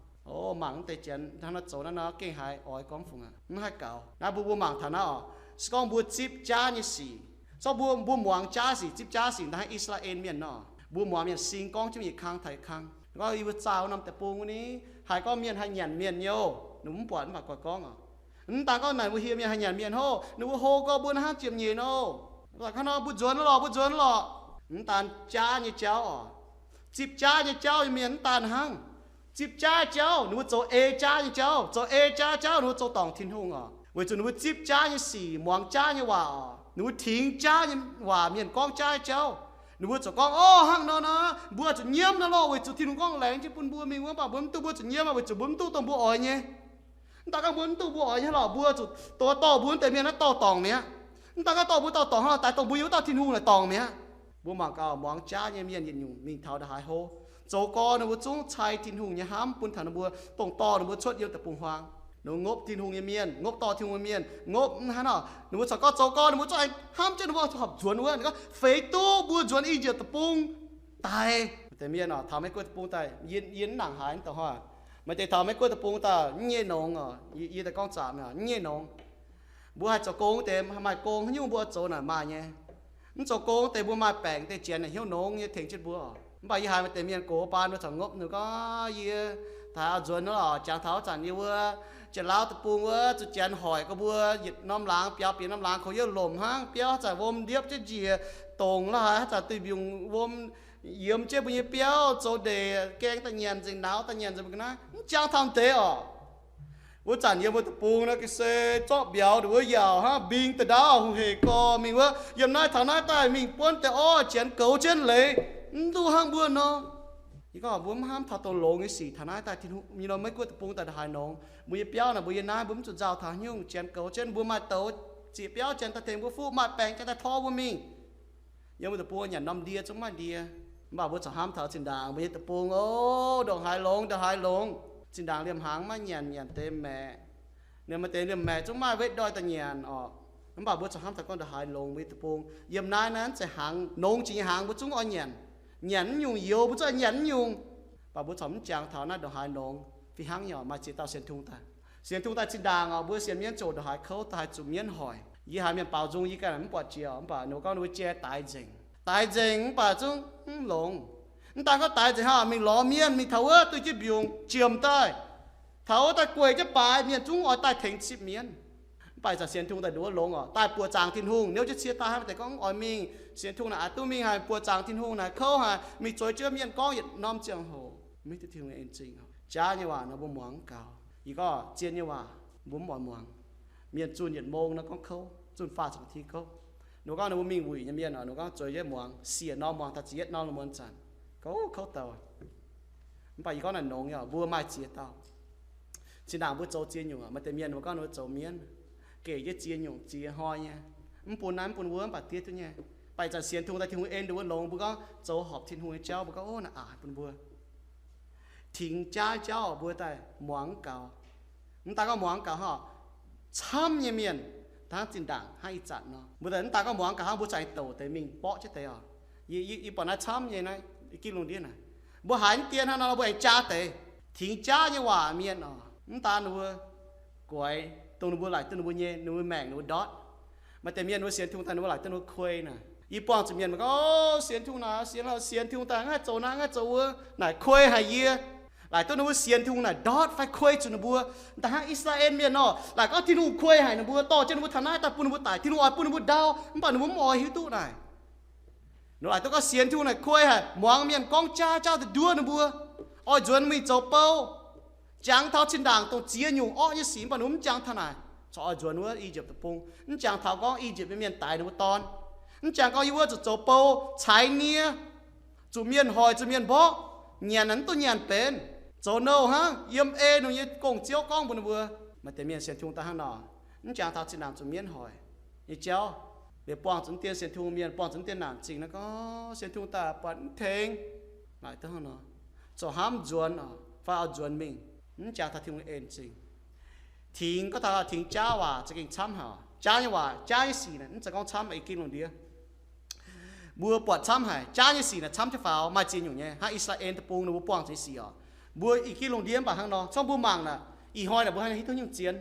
O, mangc mv deix janx hnangv naaiv zoux naaiv nor, gengh haiz oix gorngv fungc aqv, mv haih gaux. Naaiv mbuo, mbuo mangc taux naaiv oc, se gorngv mbuo zipv jaav nyei sic, Zorqv mbuo, mbuo muangx jaav sic, zipv jaav sic, da'hnangv I^saa^laa^en Mienh nor, mbuo muangx mienh sing gorngv jienv yietc kang taux yietc kang. Gorngv yie mbuo zaah norm deic-bung wuov ni, haiz gorngv mienh haih nyanc mienh nyei oc, ninh mbuo mv buatc mv baac goiv gorngv oc. Mv daan gorngv naaic mbuo hieh mienh haih nyanc mienh hov, ninh mbuo hlo gorx mbuo hnangv ziepc nyeic nor. Mv daan gorngv nor mbuo nzuonx lorqc, mbuo nzuonx lorqc. Mv daan jaav nyei jauv oc, zipv jaav nyei jauv nyei mienh mv daan hnangv. Zipv jaav jauv ninh mbuo zoux ei jaav nyei jauv, zoux ei jaav jauv ninh mbuo zoux dorngc Tin-Hungh oc, weic zuqc ninh mbuo zipv jaav nyei sic, muangx jaav nyei waac oc, ninh mbuo tingx jaav nyei waac, mienh gorngv jaav nyei jauv. Ninh mbuo ziouc gorngv, orv, hnangv nor nor, mbuo zuqc nyiemv nor lorqc, weic zuqc Tin-Hungh gorngv laengz jienv bun mbuo mingh wuov, mv baac mbuo mv duqv, mbuo zuqc nyiemv aqv, weic zuqc mbuo mv duqv dongh mbuo oix nyei. Mv daan gorngv mbuo mv duqv mbuo oix nyei lorqc, mbuo zuqc dorh, dorh mbuo wuov deix mienh naaiv dorh dorngc mi'aqv. Mv daan gorngv dorh mbuo dorh dorngc hnangv, daix dongh mbuo yiem wuov dauh Tin-Hungh naaic dorngc mi'aqv. Mbuo mangc gaax, muangx jaav nyei mienh yietc nyungc mingh taux ndongc haaix hov, zoux gorx ninh mbuo zungv cai Tin-Hungh nyei hnamv bun taux ninh mbuo, dongh dorh ninh mbuo cuotv yiem deic-bung-huaang. Ninh mbuo ngopv Tin-Hungh nyei mienh, ngopv dorh Tin-Hungh nyei mienh, ngopv hnangv nor, ninh mbuo corc gorngv zoux gorx ninh mbuo zungv aengx hnamv jienv ninh mbuo horpc nzuonx wuov, ninh gorngv, feix duqv mbuo nzuonx I^yipv Deic-Bung daic. Deix mienh oc, taux Meiv-Guoqv deic-bung daaih, yie, yie mv nangc haaix, mv dongh hnoi, maaih deix taux Meiv-Guoqv Deic-Bung daaih mv nyei nongx oc, yie, yie daaih gorngv zaamc mi'aqv, mv nyei nongx. Mbuo haih zoux gong deix, maaih gong haaix nyungc mbuo zoux naaic maaih nyei. Mv zoux gong deix mbuo maaih baengc deix janx naaic hnyouv nongx nyei tengx jienv mbuo oc. Mv baac yie haiz maaih deix mienh gox baan mbuo corc ngopv ninh gorngv, yie taux nzuonx nor, jangx taux wuov zanc yie wuov Janx-Lauv Deic-Bung wuov zuqc janx hoic gorx mbuo yietc norm laangz biaux bieqc norm laangz, kouv yietv lomc hnangv, biauv haaix zanc wuom ndiepv jienv njiec, dongc la'haaix haaix zanc duih mbiungc wuom yiemx jienv mbuo nyei biauv, zoux ndeic gaeng daaih nyanc nzengc, nauz daaih nyanc nzengc, mbuo ga'naaiv mv jangx taux deix oc. Wuov zanc yiem mbuo deic-bung naaiv ga'sie zorqv mbiauz ndongc wuov yaauc hnangv mbing da'ndaauv hungh hec gorx mingh wuov, yiem naaiv taux naaiv daaih mingh buonv deix orv janx goux jienv leiz, mv duqv hnangv mbuo nor. Yie gorngv mbuo mv hnamv taux dongh longx nyei sic taux naaiv daaih, Tin-Hungh nyei nor, Meiv-Guoqv deic-bung daaih ndongc haaix nongx, mbuo nyei biauv naaic mbuo yiem naaiv mbuo mv zuqc nzauh taux haaix nyungc, janx goux jienv, mbuo maaih douz zieqc biauv janx daaih tengx mbuo fuqv, maaih baengc janx daaih tor mbuo mingh. Yiem mbuo deic-bung nyanc norm ndie zungv maaih ndie. Mv baac mbuo corc hnamv taux zinh ndaangc mbuo nyei deic-bung, o, ndongc haaix longx ndongc haaix longx. Zinh ndaangc liemh hnaangx maiv nyanc, nyanc deix maeqc. Ninh maaih deix liemh maeqc zungv maaih wetv ndoih daaih nyanc orqc. Mv baac mbuo corc hnamv taux gorngv ndongc haaix longx mbuo nyei deic-bung. Yiem naaiv naaiv mv zeiz hnaangx, nongx jiex nyei hnaangx mbuo zungv oix nyanc. Nyanc mv nyungc youz mbuo zungv nyanc mv nyungc. Mv baac mbuo corc mv jangx taux naaiv ndongc haaix longx. Fih hnangv nyei oc, maaih ziex dauh sienx Tin-Hungh daaih. Sienx Tin-Hungh daaih zinh ndaangc oc, mbuo sienx mienv ziouc ndongc haaix kouv, ndongc haaix zuqc mienv hoic. Yie haiz mienh baaux nzung yie ganh mv buatc jiex, mv baac ninh mbuo gorngv ninh mbuo jai daix nzengc. Daix nzengc mv baac zungv mv longx. Mv daan gorngv daix nzengc hnangv, mingh lorz mienh, mingh taux wuov duqv jienv mbiungc jiemx daaih, taux wuov daaih gueic jienv baaix, mienh zungv oix daaih tengx zipv mienv. Mv baac ih zanc sienx Tin-Hungh daaih nduov longx oc, daaih buoqc zaangc Tin-Hungh, niouv jienv cie daaih hnangv, maaih deix gorngv mv oix mingh. Sienx Tin-Hungh naaic aaix duqv mingh, haiz buoqc zaangc Tin-Hungh naaic kouv haic, mingh zueiz jienv mienh gorngv yietc norm ziangh hoc, mv hiuv duqv Tin-Hungh nyei en zingh. Jaav nyei waac nor mbuo muangx mv gaux. Yie gorngv zien nyei waac mbuo mv oix muangx. Mienh zunh yietc mong nor gorngv kouv, zunh faah zaangc ti kouv. Ninh mbuo gorngv ninh mbuo mingh wuic nyei mienh oc, ninh mbuo gorngv zueiz jienv muangx, siec norm muangx taux ziepc yietv norm mbuo zanc, kouv kouv douc. Mv baac yie gorngv naaic nongx nyei oc, mbuo maaih ziex dauh. Zinh ndaangc mbuo zoux ziex nyungc oc, maaih deix mienh mbuo gorngv ninh mbuo zoux mienv, gec jienv ziex nyungc ziex hnoi nyei, mv bun naaiv mv bun wuov, mv baac diev duqv nyei. Mv baac ih zanc sienx Tin-Hungh daaih, Tin-Hungh en ninh mbuo longx, mbuo gorngv zoux horpc Tin-Hungh nyei jauv, mbuo gorngv, ov, naaic aac bun mbuo. Tingx jaav jauv mbuo daaih muangx mv gaux. Mv daan gorngv muangx mv gaux hnangv, camv nyei mienh, hnangv zinh ndaangc hnangv ih zanc nor, mbuo daaih mv daan gorngv muangx mv gaux hnangv, mbuo zungv douc deix mingh borqv jienv deix oc. Yie, yie, yie buatc naaiv camv nyei naaiv, i gin lungh ndiev naaic, mbuo haiz mv dien hnangv nor, mbuo aengx jaa deix. Tingx jaav nyei waac mienh oc, mv daan ninh mbuo guaix dongh ninh mbuo laaic duqv ninh mbuo nyei, ninh mbuo maengc ninh mbuo ndortv. Maaih deix mienh ninh mbuo sienx Tin-Hungh daaih ninh mbuo laaic duqv ninh mbuo kuei naaic. Yie buangh zuqc mienh mbuo gorngv, ov, sienx Tin-Hungh naaic, sienx, sienx Tin-Hungh daaih, ngaih zoux naaiv, ngaih zoux wuov, naaic kuei haic yie. Laaic duqv ninh mbuo sienx Tin-Hungh naaic ndortv fai kuei zuqc ninh mbuo. Da'hnangv I^saa^laa^en Mienh nor, laaic gorngv Tin-Hungh kuei haic ninh mbuo, dorh jienv ninh mbuo taux naaiv daaih bun ninh mbuo daic, Tin-Hungh oix bun ninh mbuo ndau, mv baac ninh mbuo mv oix hiuv duqv naaic. Ninh laaic duqv gorngv sienx Tin-Hungh naaic kuei haic, muangx mienh gorngv jaav, jaav daaih nduov ninh mbuo, oix nzuonx mingh zoux bou, jangx taux zinh ndaangc dongh ziex nyungc orqv nyei sic, mv baac ninh mbuo mv jangx taux naaic, corc oix nzuonx wuov I^yipv Deic-Bung. Mv jangx taux gorngv I^yipv nyei mienh daix ninh mbuo dorn. Mv jangx gorngv yie wuov zuqc zoux bou, caiv nie, zuqc mienh hoic, zuqc mienh mborqv, nyanc naaic mv duqv nyanc benx, zoux nouh hnangv, yiem ei ninh nyei gong-ziouv gorngv mbuox ninh mbuo. Maaih deix mienh sienx Tin-Hungh daaih hnangv nor, mv jangx taux zinh ndaangc zuqc mienv hoic nyei jauv, liuz buangh zuqc mv dien sienx Tin-Hungh mienh, buangh zuqc mv dien naanc zingh nor, gorngv sienx Tin-Hungh daaih buatc mv tengx. Naaic duqv hnangv nor, zoux hnamv nzuonx oc, fai oix nzuonx mingh, mv jangx taux Tin-Hungh en zingh. Tingx gorngv taux tingx jaav waac za'gengh camv haic. Jaav nyei waac, jaav nyei sic naaic mv zeiz gorngv camv, i gin lungh ndiev mbuo buatc camv haic. Jaav nyei sic naaic camv jienv faaux, maaih ziex nyungc nyei. Hnangv I^saa^laa^en Deic-Bung ninh mbuo buangh zuqc nyei sic oc, mbuo i gin lungh ndiev mv baac hnangv nor. Corc mbuo mangc naaic, ih hnoi naaic mbuo haiz hiuv duqv nyungc zien.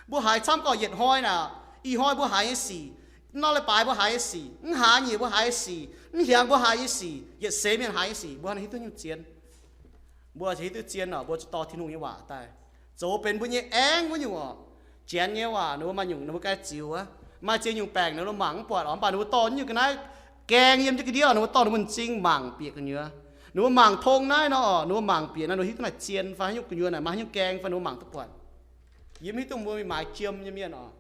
Mbuo haiz camv gorqv yietc hnoi naaic, ih hnoi mbuo haiz nyei sic, Mv nor leiz-baaix mbuo haiz nyei sic, mv hlaax nyeic mbuo haiz nyei sic, mv hiaangx mbuo haiz nyei sic, yietc seix mienh haiz nyei sic, mbuo hiuv duqv nyungc zien. Mbuo hiuv duqv zien oc, mbuo zuqc dorh Tin-Hungh nyei waac daaih zoux benx mbuo nyei aengv wuov nyungc oc. Janx nyei waac ninh mbuo maaih nyungc ninh mbuo ganh ziux wuov, maaih ziex nyungc baengc ninh mbuo mangc mv buatc oc, mv baac ninh mbuo dorh nyungc ga'naaiv gaeng yiem jienv ga'ndiev, ninh mbuo dorh ninh mbuo m'zing mangc bieqc gu'nyuoz. Ninh mbuo mangc tong naaiv nor oc, ninh mbuo mangc bieqc naaiv ninh mbuo hiuv duqv naaic zien fai haaix nyungc gu'nyuoz naaic maaih haaix nyungc gaeng fai ninh mbuo mangc duqv buatc. Yie mv hiuv duqv mbuo mingh maaiz jiem nyei mienh oc.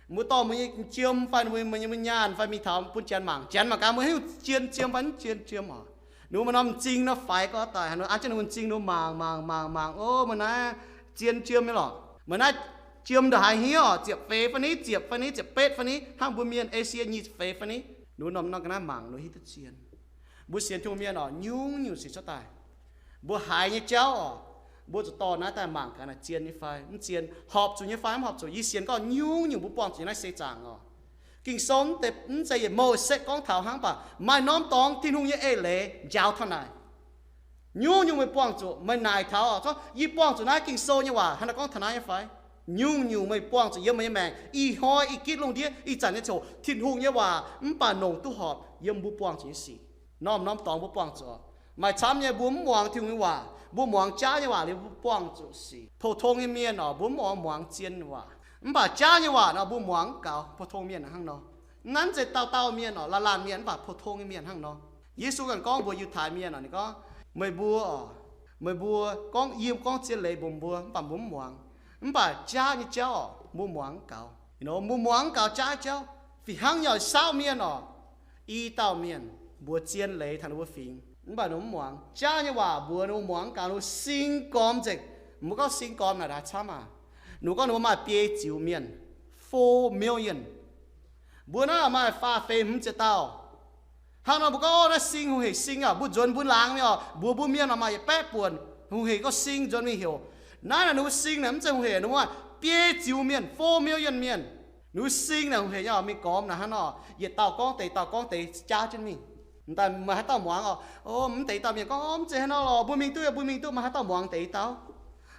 Mbuo dorh mbuo nyei jiem fai mbuo nyei nyaanh fai mingh taux bun janx mangc, janx mangc gaax mbuo haaix nyungc zien jiem fai mv zien jiem oc. Ninh mbuo maaih norm m'zing nor faix gorx daaih, ninh mbuo an jienv ninh mbuo m'zing ninh mbuo mangc mangc mangc mangc, o, meih naaiv zien jiem nyei lorqc. Meih naaiv jiem ndongc haaix hniev oc, ziepc feix fai ni, ziepc fai ni, ziepc betv fai ni, hnangv mbuo mienh Esie nyic ziepc feix fai ni. Ninh mbuo norm norm ga'naaiv mangc ninh mbuo hiuv duqv zien. Mbuo sienx Tin-Hungh mienh oc, nyungc-nyungc sic cuotv daaih, mbuo haiz nyei jauv oc, mbuo zuqc dorh naaiv daaih mangc gaax naaic zien nyei fai mv zien, horpc zuqc nyei fai mv horpc zuqc. Yie sienx gorngv nyungc-nyungc mbuo buangh zuqc nyei naaiv seix zaangc oc. Ging-Sou mv zeiz yietc Mose gorngv taux hnangv, mv baac maaih norm dorngx Tin-Hungh nyei eix leiz njaaux taux naaic. Nyungc-nyungc meih buangh zuqc, meih naaic taux oc, gorngv yie buangh zuqc naaiv Ging-Sou nyei waac hnangv naaiv gorngv taux naaiv nyei fai? Nyungc-nyungc meih buangh zuqc yiem meih nyei maengc, ih hnoi, ih gitv lungh ndiev, ih zanc nyei ziangh hoc, Tin-Hungh nyei waac mv baac longc duqv horpc yiem mbuo buangh zuqc nyei sic. Norm-norm dorngx mbuo buangh zuqc, maaih camv nyei mbuo mv muangx Tin-Hungh nyei waac, mbuo muangx jaav nyei waac liuz mbuo buangh zuqc sic. Pou-tong nyei mienh oc, mbuo mv muangx, muangx zien waac, mv baac jaav nyei waac nor mbuo muangx gaux. Pou-tong mienh hnangv nor. Naaiv mv zeiz dauh dauh mienh oc, laanh laanh mienh, mv baac pou-tong nyei mienh hnangv nor. Yesu ganh gorngv mbuox Yiutai mienh oc, ninh gorngv, meih mbuo oc, meih mbuo gorngv, yie gorngv zien leiz mbuox mbuo, mv baac mbuo mv muangx. Mv baac jaav nyei jauv oc, mbuo muangx gaux. Mbuo muangx gaux jaav jauv. Fih hnangv nyei oc, saauv mienh oc, i dauh mienh mbuox zien leiz taux ninh mbuo fingx, mv baac ninh mbuo mv muangx. Jaav nyei waac mbuox ninh mbuo muangx gaux, ninh mbuo sing gormx nzengc. Mbuo gorngv sing gormx naaic haaix camv aqv? Ninh mbuo gorngv ninh mbuo maaih biei ziux mienh, four million. Mbuo naaiv maaih faah feix hmz ziepc dauh. Hnangv nor mbuo gorngv, o, naaiv sing hungh hec sing aqv, mbuo nzuonx mbuo laangz mingh oc, mbuox mbuo mienh oc, maaih yietc baeqv buonc hungh hec gorngv sing nzuonx mingh heuc. Naaiv naaic ninh mbuo sing naaic mv zeiz hungh hec, ninh mbuo maaih biei ziux mienh, four million mienh. Ninh mbuo sing naaic hungh hec nyei oc, mingh gormx naaic hnangv nor, yietc dauh gorngv deix, dauh gorngv deix jaav jienv mingh. M'daaih meih haaix dauh muangx oc? O, mv deix dauh mienh gorngv, o, mv zeiz hnangv nor lorqc, mbuo mingh duqv, mbuo mingh duqv, meih haaix dauh muangx deix dauh?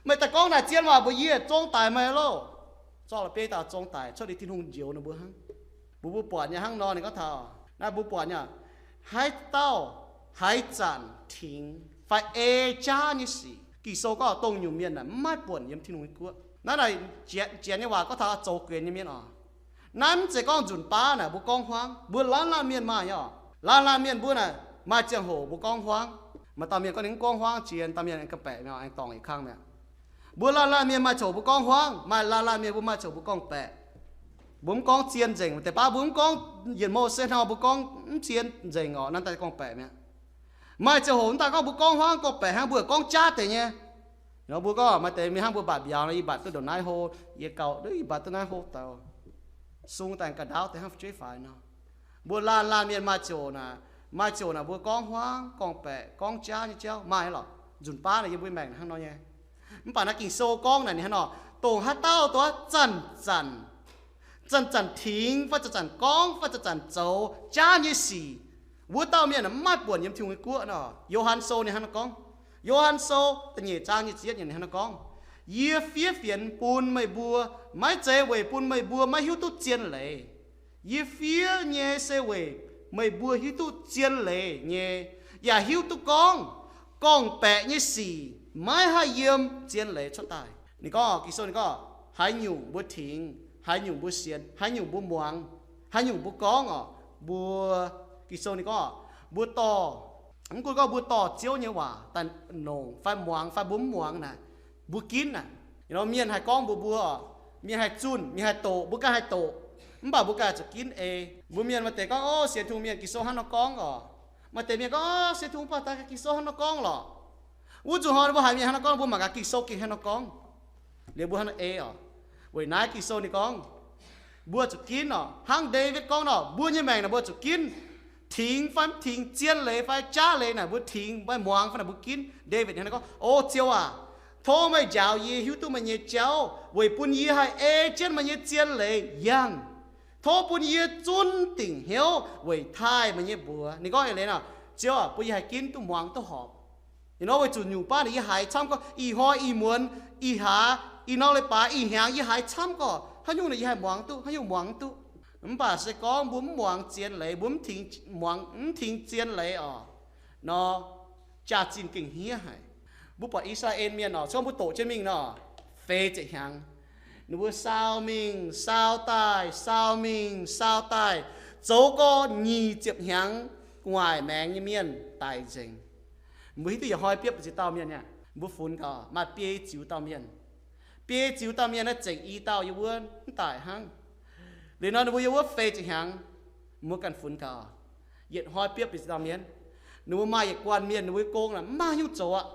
Meih daaih gorngv naaic zien waac mbuox yie, zong daic meih loh. Zorqv la'bieiv dauh zong daic, cuotv liuz Tin-Hungh njoux ninh mbuo hnangv. Mbuo, mbuo buatc nyei hnangv nor, ninh gorngv taux naaiv mbuo buatc nyei, haaix dauh, haaix zanc tingx fai ei jaav nyei sic, Ging-Sou gorngv dongh nyungc mienh naaic mv maaih buonc yiem Tin-Hungh nyei guoqv. Naaiv naaic janx nyei waac gorngv taux zoux guenx nyei mienh oc. Naaiv mv zeiz gorngv nzunc baav naaic mbuo gorngv huaangv. Mbuo laanh laanh mienh maaih nyei oc. Laanh laanh mienh mbuo naaic maaih ziangh hoc mbuo gorngv huaangv. Maaih dauh mienh gorngv ninh mv gorngv huaangv, jiex dauh mienh aengx ga'baeqc mi'aqv, aengx dorngc yietc kang mi'aqv. Mbuo laanh laanh mienh maaih ziangh hoc mbuo gorngv huaangv, maaih laanh laanh mienh mbuo maaih ziangh hoc mbuo gorngv-baeqc. Mbuo mv gorngv zien nzengc, deix baav mbuo mv gorngv yietc Mose hnangv, mbuo gorngv mv zien nzengc oc, naaiv daaih gorngv-baeqc mi'aqv. Maaih ziangh hoc mv daaih gorngv mbuo gorngv huaangv gorngv-baeqc hnangv, mbuo gorngv jaav deix nyei. Nor mbuo gorngv maaih deix mingh hnangv mbuo mbatc mbiauz nor, yie mbatc duqv ndongc naaiv hlo, yie gauh duqv, yie mbatc duqv naaiv hlo daaih, sung daaih ga'ndaauv deix hnangv fu'jueiv faix nor. Mbuo laanh laanh mienh maaih ziangh hoc naaic, maaih ziangh hoc naaic mbuo gorngv huaangv gorngv-baeqc, gorngv jaav nyei jauv maaih lorqc. Nzunc baav naaic yiem mbuo maengc hnangv nor nyei. Mv baac naaiv Ging-Sou gorngv naaic ninh hnangv nor, dongh haaix dauh dongh zanc-zanc, zanc-zanc tingx fai zanc-zanc gorngv fai zanc-zanc zoux jaav nyei sic, wuov dauh mienh mv maaih buonc yiem Tin-Hungh nyei guoqv nor. Yo^han Sou ninh hnangv nor gorngv. Yo^han Sou da'nyeic zaang nyic ziepc yietv ninh hnangv nor gorngv, yie fiev fienx bun meih mbuo, maiv zeiz weic bun meih mbuo maiv hiuv duqv zien leiz. Yie fiev nyei se weic meih mbuo hiuv duqv zien leiz nyei, yaac hiuv duqv gorngv gorngv-baeqc nyei sic maiv haih yiem zien leiz cuotv daaih. Ninh gorngv, Ging-Sou ninh gorngv, haaix nyungc mbuo tingx, haaix nyungc mbuo sienx, haaix nyungc mbuo muangx, haaix nyungc mbuo gorngv oc, mbuo, Ging-Sou ninh gorngv, mbuo dorh, mv gunv gorngv mbuo dorh Ziouv nyei waac daaih longc fai muangx fai mbuo mv muangx naaic, mbuo ginv naaic. Mienh haih gorngv mbuox mbuo oc, mienh haih zunh, mienh haih doqc, mbuo ganh haih doqc, mv baac mbuo ganh zuqc ginv ei. Mbuo mienh maaih deix gorngv, o, sienx Tin-Hungh mienh Ging-Sou hnangv nor gorngv oc. Maaih deix mienh gorngv, o, sienx Tin-Hungh baac daaih Ging-Sou hnangv nor gorngv lorqc. Wuov nzunc hnoi mbuo haiz mienh hnangv nor gorngv, mbuo mangc gaax Ging-Sou gengh hnangv nor gorngv. Liuz mbuo hnangv nor ei oc. Weic naaiv Ging-Sou ninh gorngv, mbuo zuqc ginv oc. Hnangv Ndaawitv gorngv nor, mbuo nyei maengc naaic mbuo zuqc ginv. Tingx fai mv tingx, zien leiz fai jaav leiz naaic mbuo tingx, maiv muangx fai naaic mbuo ginv. Ndaawitv hnangv nor gorngv, o Ziouv aac, tov meih njaaux yie hiuv duqv meih nyei jauv weic bun yie haih ei jienv meih nyei zien leiz yangh. Tov bun yie zunv dingc hnyouv weic taaih meih nyei mbuox. Ninh gorngv eix leiz nor, Ziouv aac, bun yie haih ginv duqv muangx duqv horpc. Ih hnoi weic zuqc nyungc baav naaic yie haiz camv gorngv, ih hnoi ih muonz, ih hlaax, ih norm leiz-baaix, ih hnyangx yie haiz camv gorngv, haaix nyungc naaic yie haih muangx duqv, haaix nyungc muangx duqv. Mv baac se gorngv mbuo mv muangx zien leiz, mbuo mv tengx, muangx, mv tengx zien leiz oc, nor, jaax-zinh gengh hniev haic. Mbuo buatc I^saa^laa^en Mienh oc, se gorngv mbuo doqc jienv mingh nor, feix ziepc hnyangx, ninh mbuo saau mingh saau daaih, saau mingh saau daaih, zoux gorx nyic ziepc hnyangx, gu'nguaaic maengx nyei mienh daic nzengc. Mbuo hiuv duqv yietc hnoi biopv ziex dauh mienh aqv. Mbuo funx gaax maaih biei ziux dauh mienh. Biei ziux dauh mienh naaiv zengc i dauh yiem wuov mv daic hnangv. Liuz nor ninh mbuo yiem wuov feix ziepc hnyangx, mbuo ganh funx gaax. Yietc hnoi biopv ziex dauh mienh. Ninh mbuo maaih yietc guanh mienh ninh mbuo nyei gong naaic mv maaih haaix nyungc zoux aqv.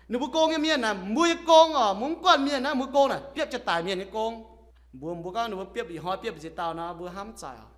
Ninh mbuo gong nyei mienh naaic, mbuo nyei gong oc, mbuo mv guanh mienh naaiv, mbuo gong naaic biopv jiex daic mienh nyei gong. Mbuo, mbuo gorngv ninh mbuo biopv yietc hnoi biopv ziex dauh nor, mbuo hnamv zaaic oc.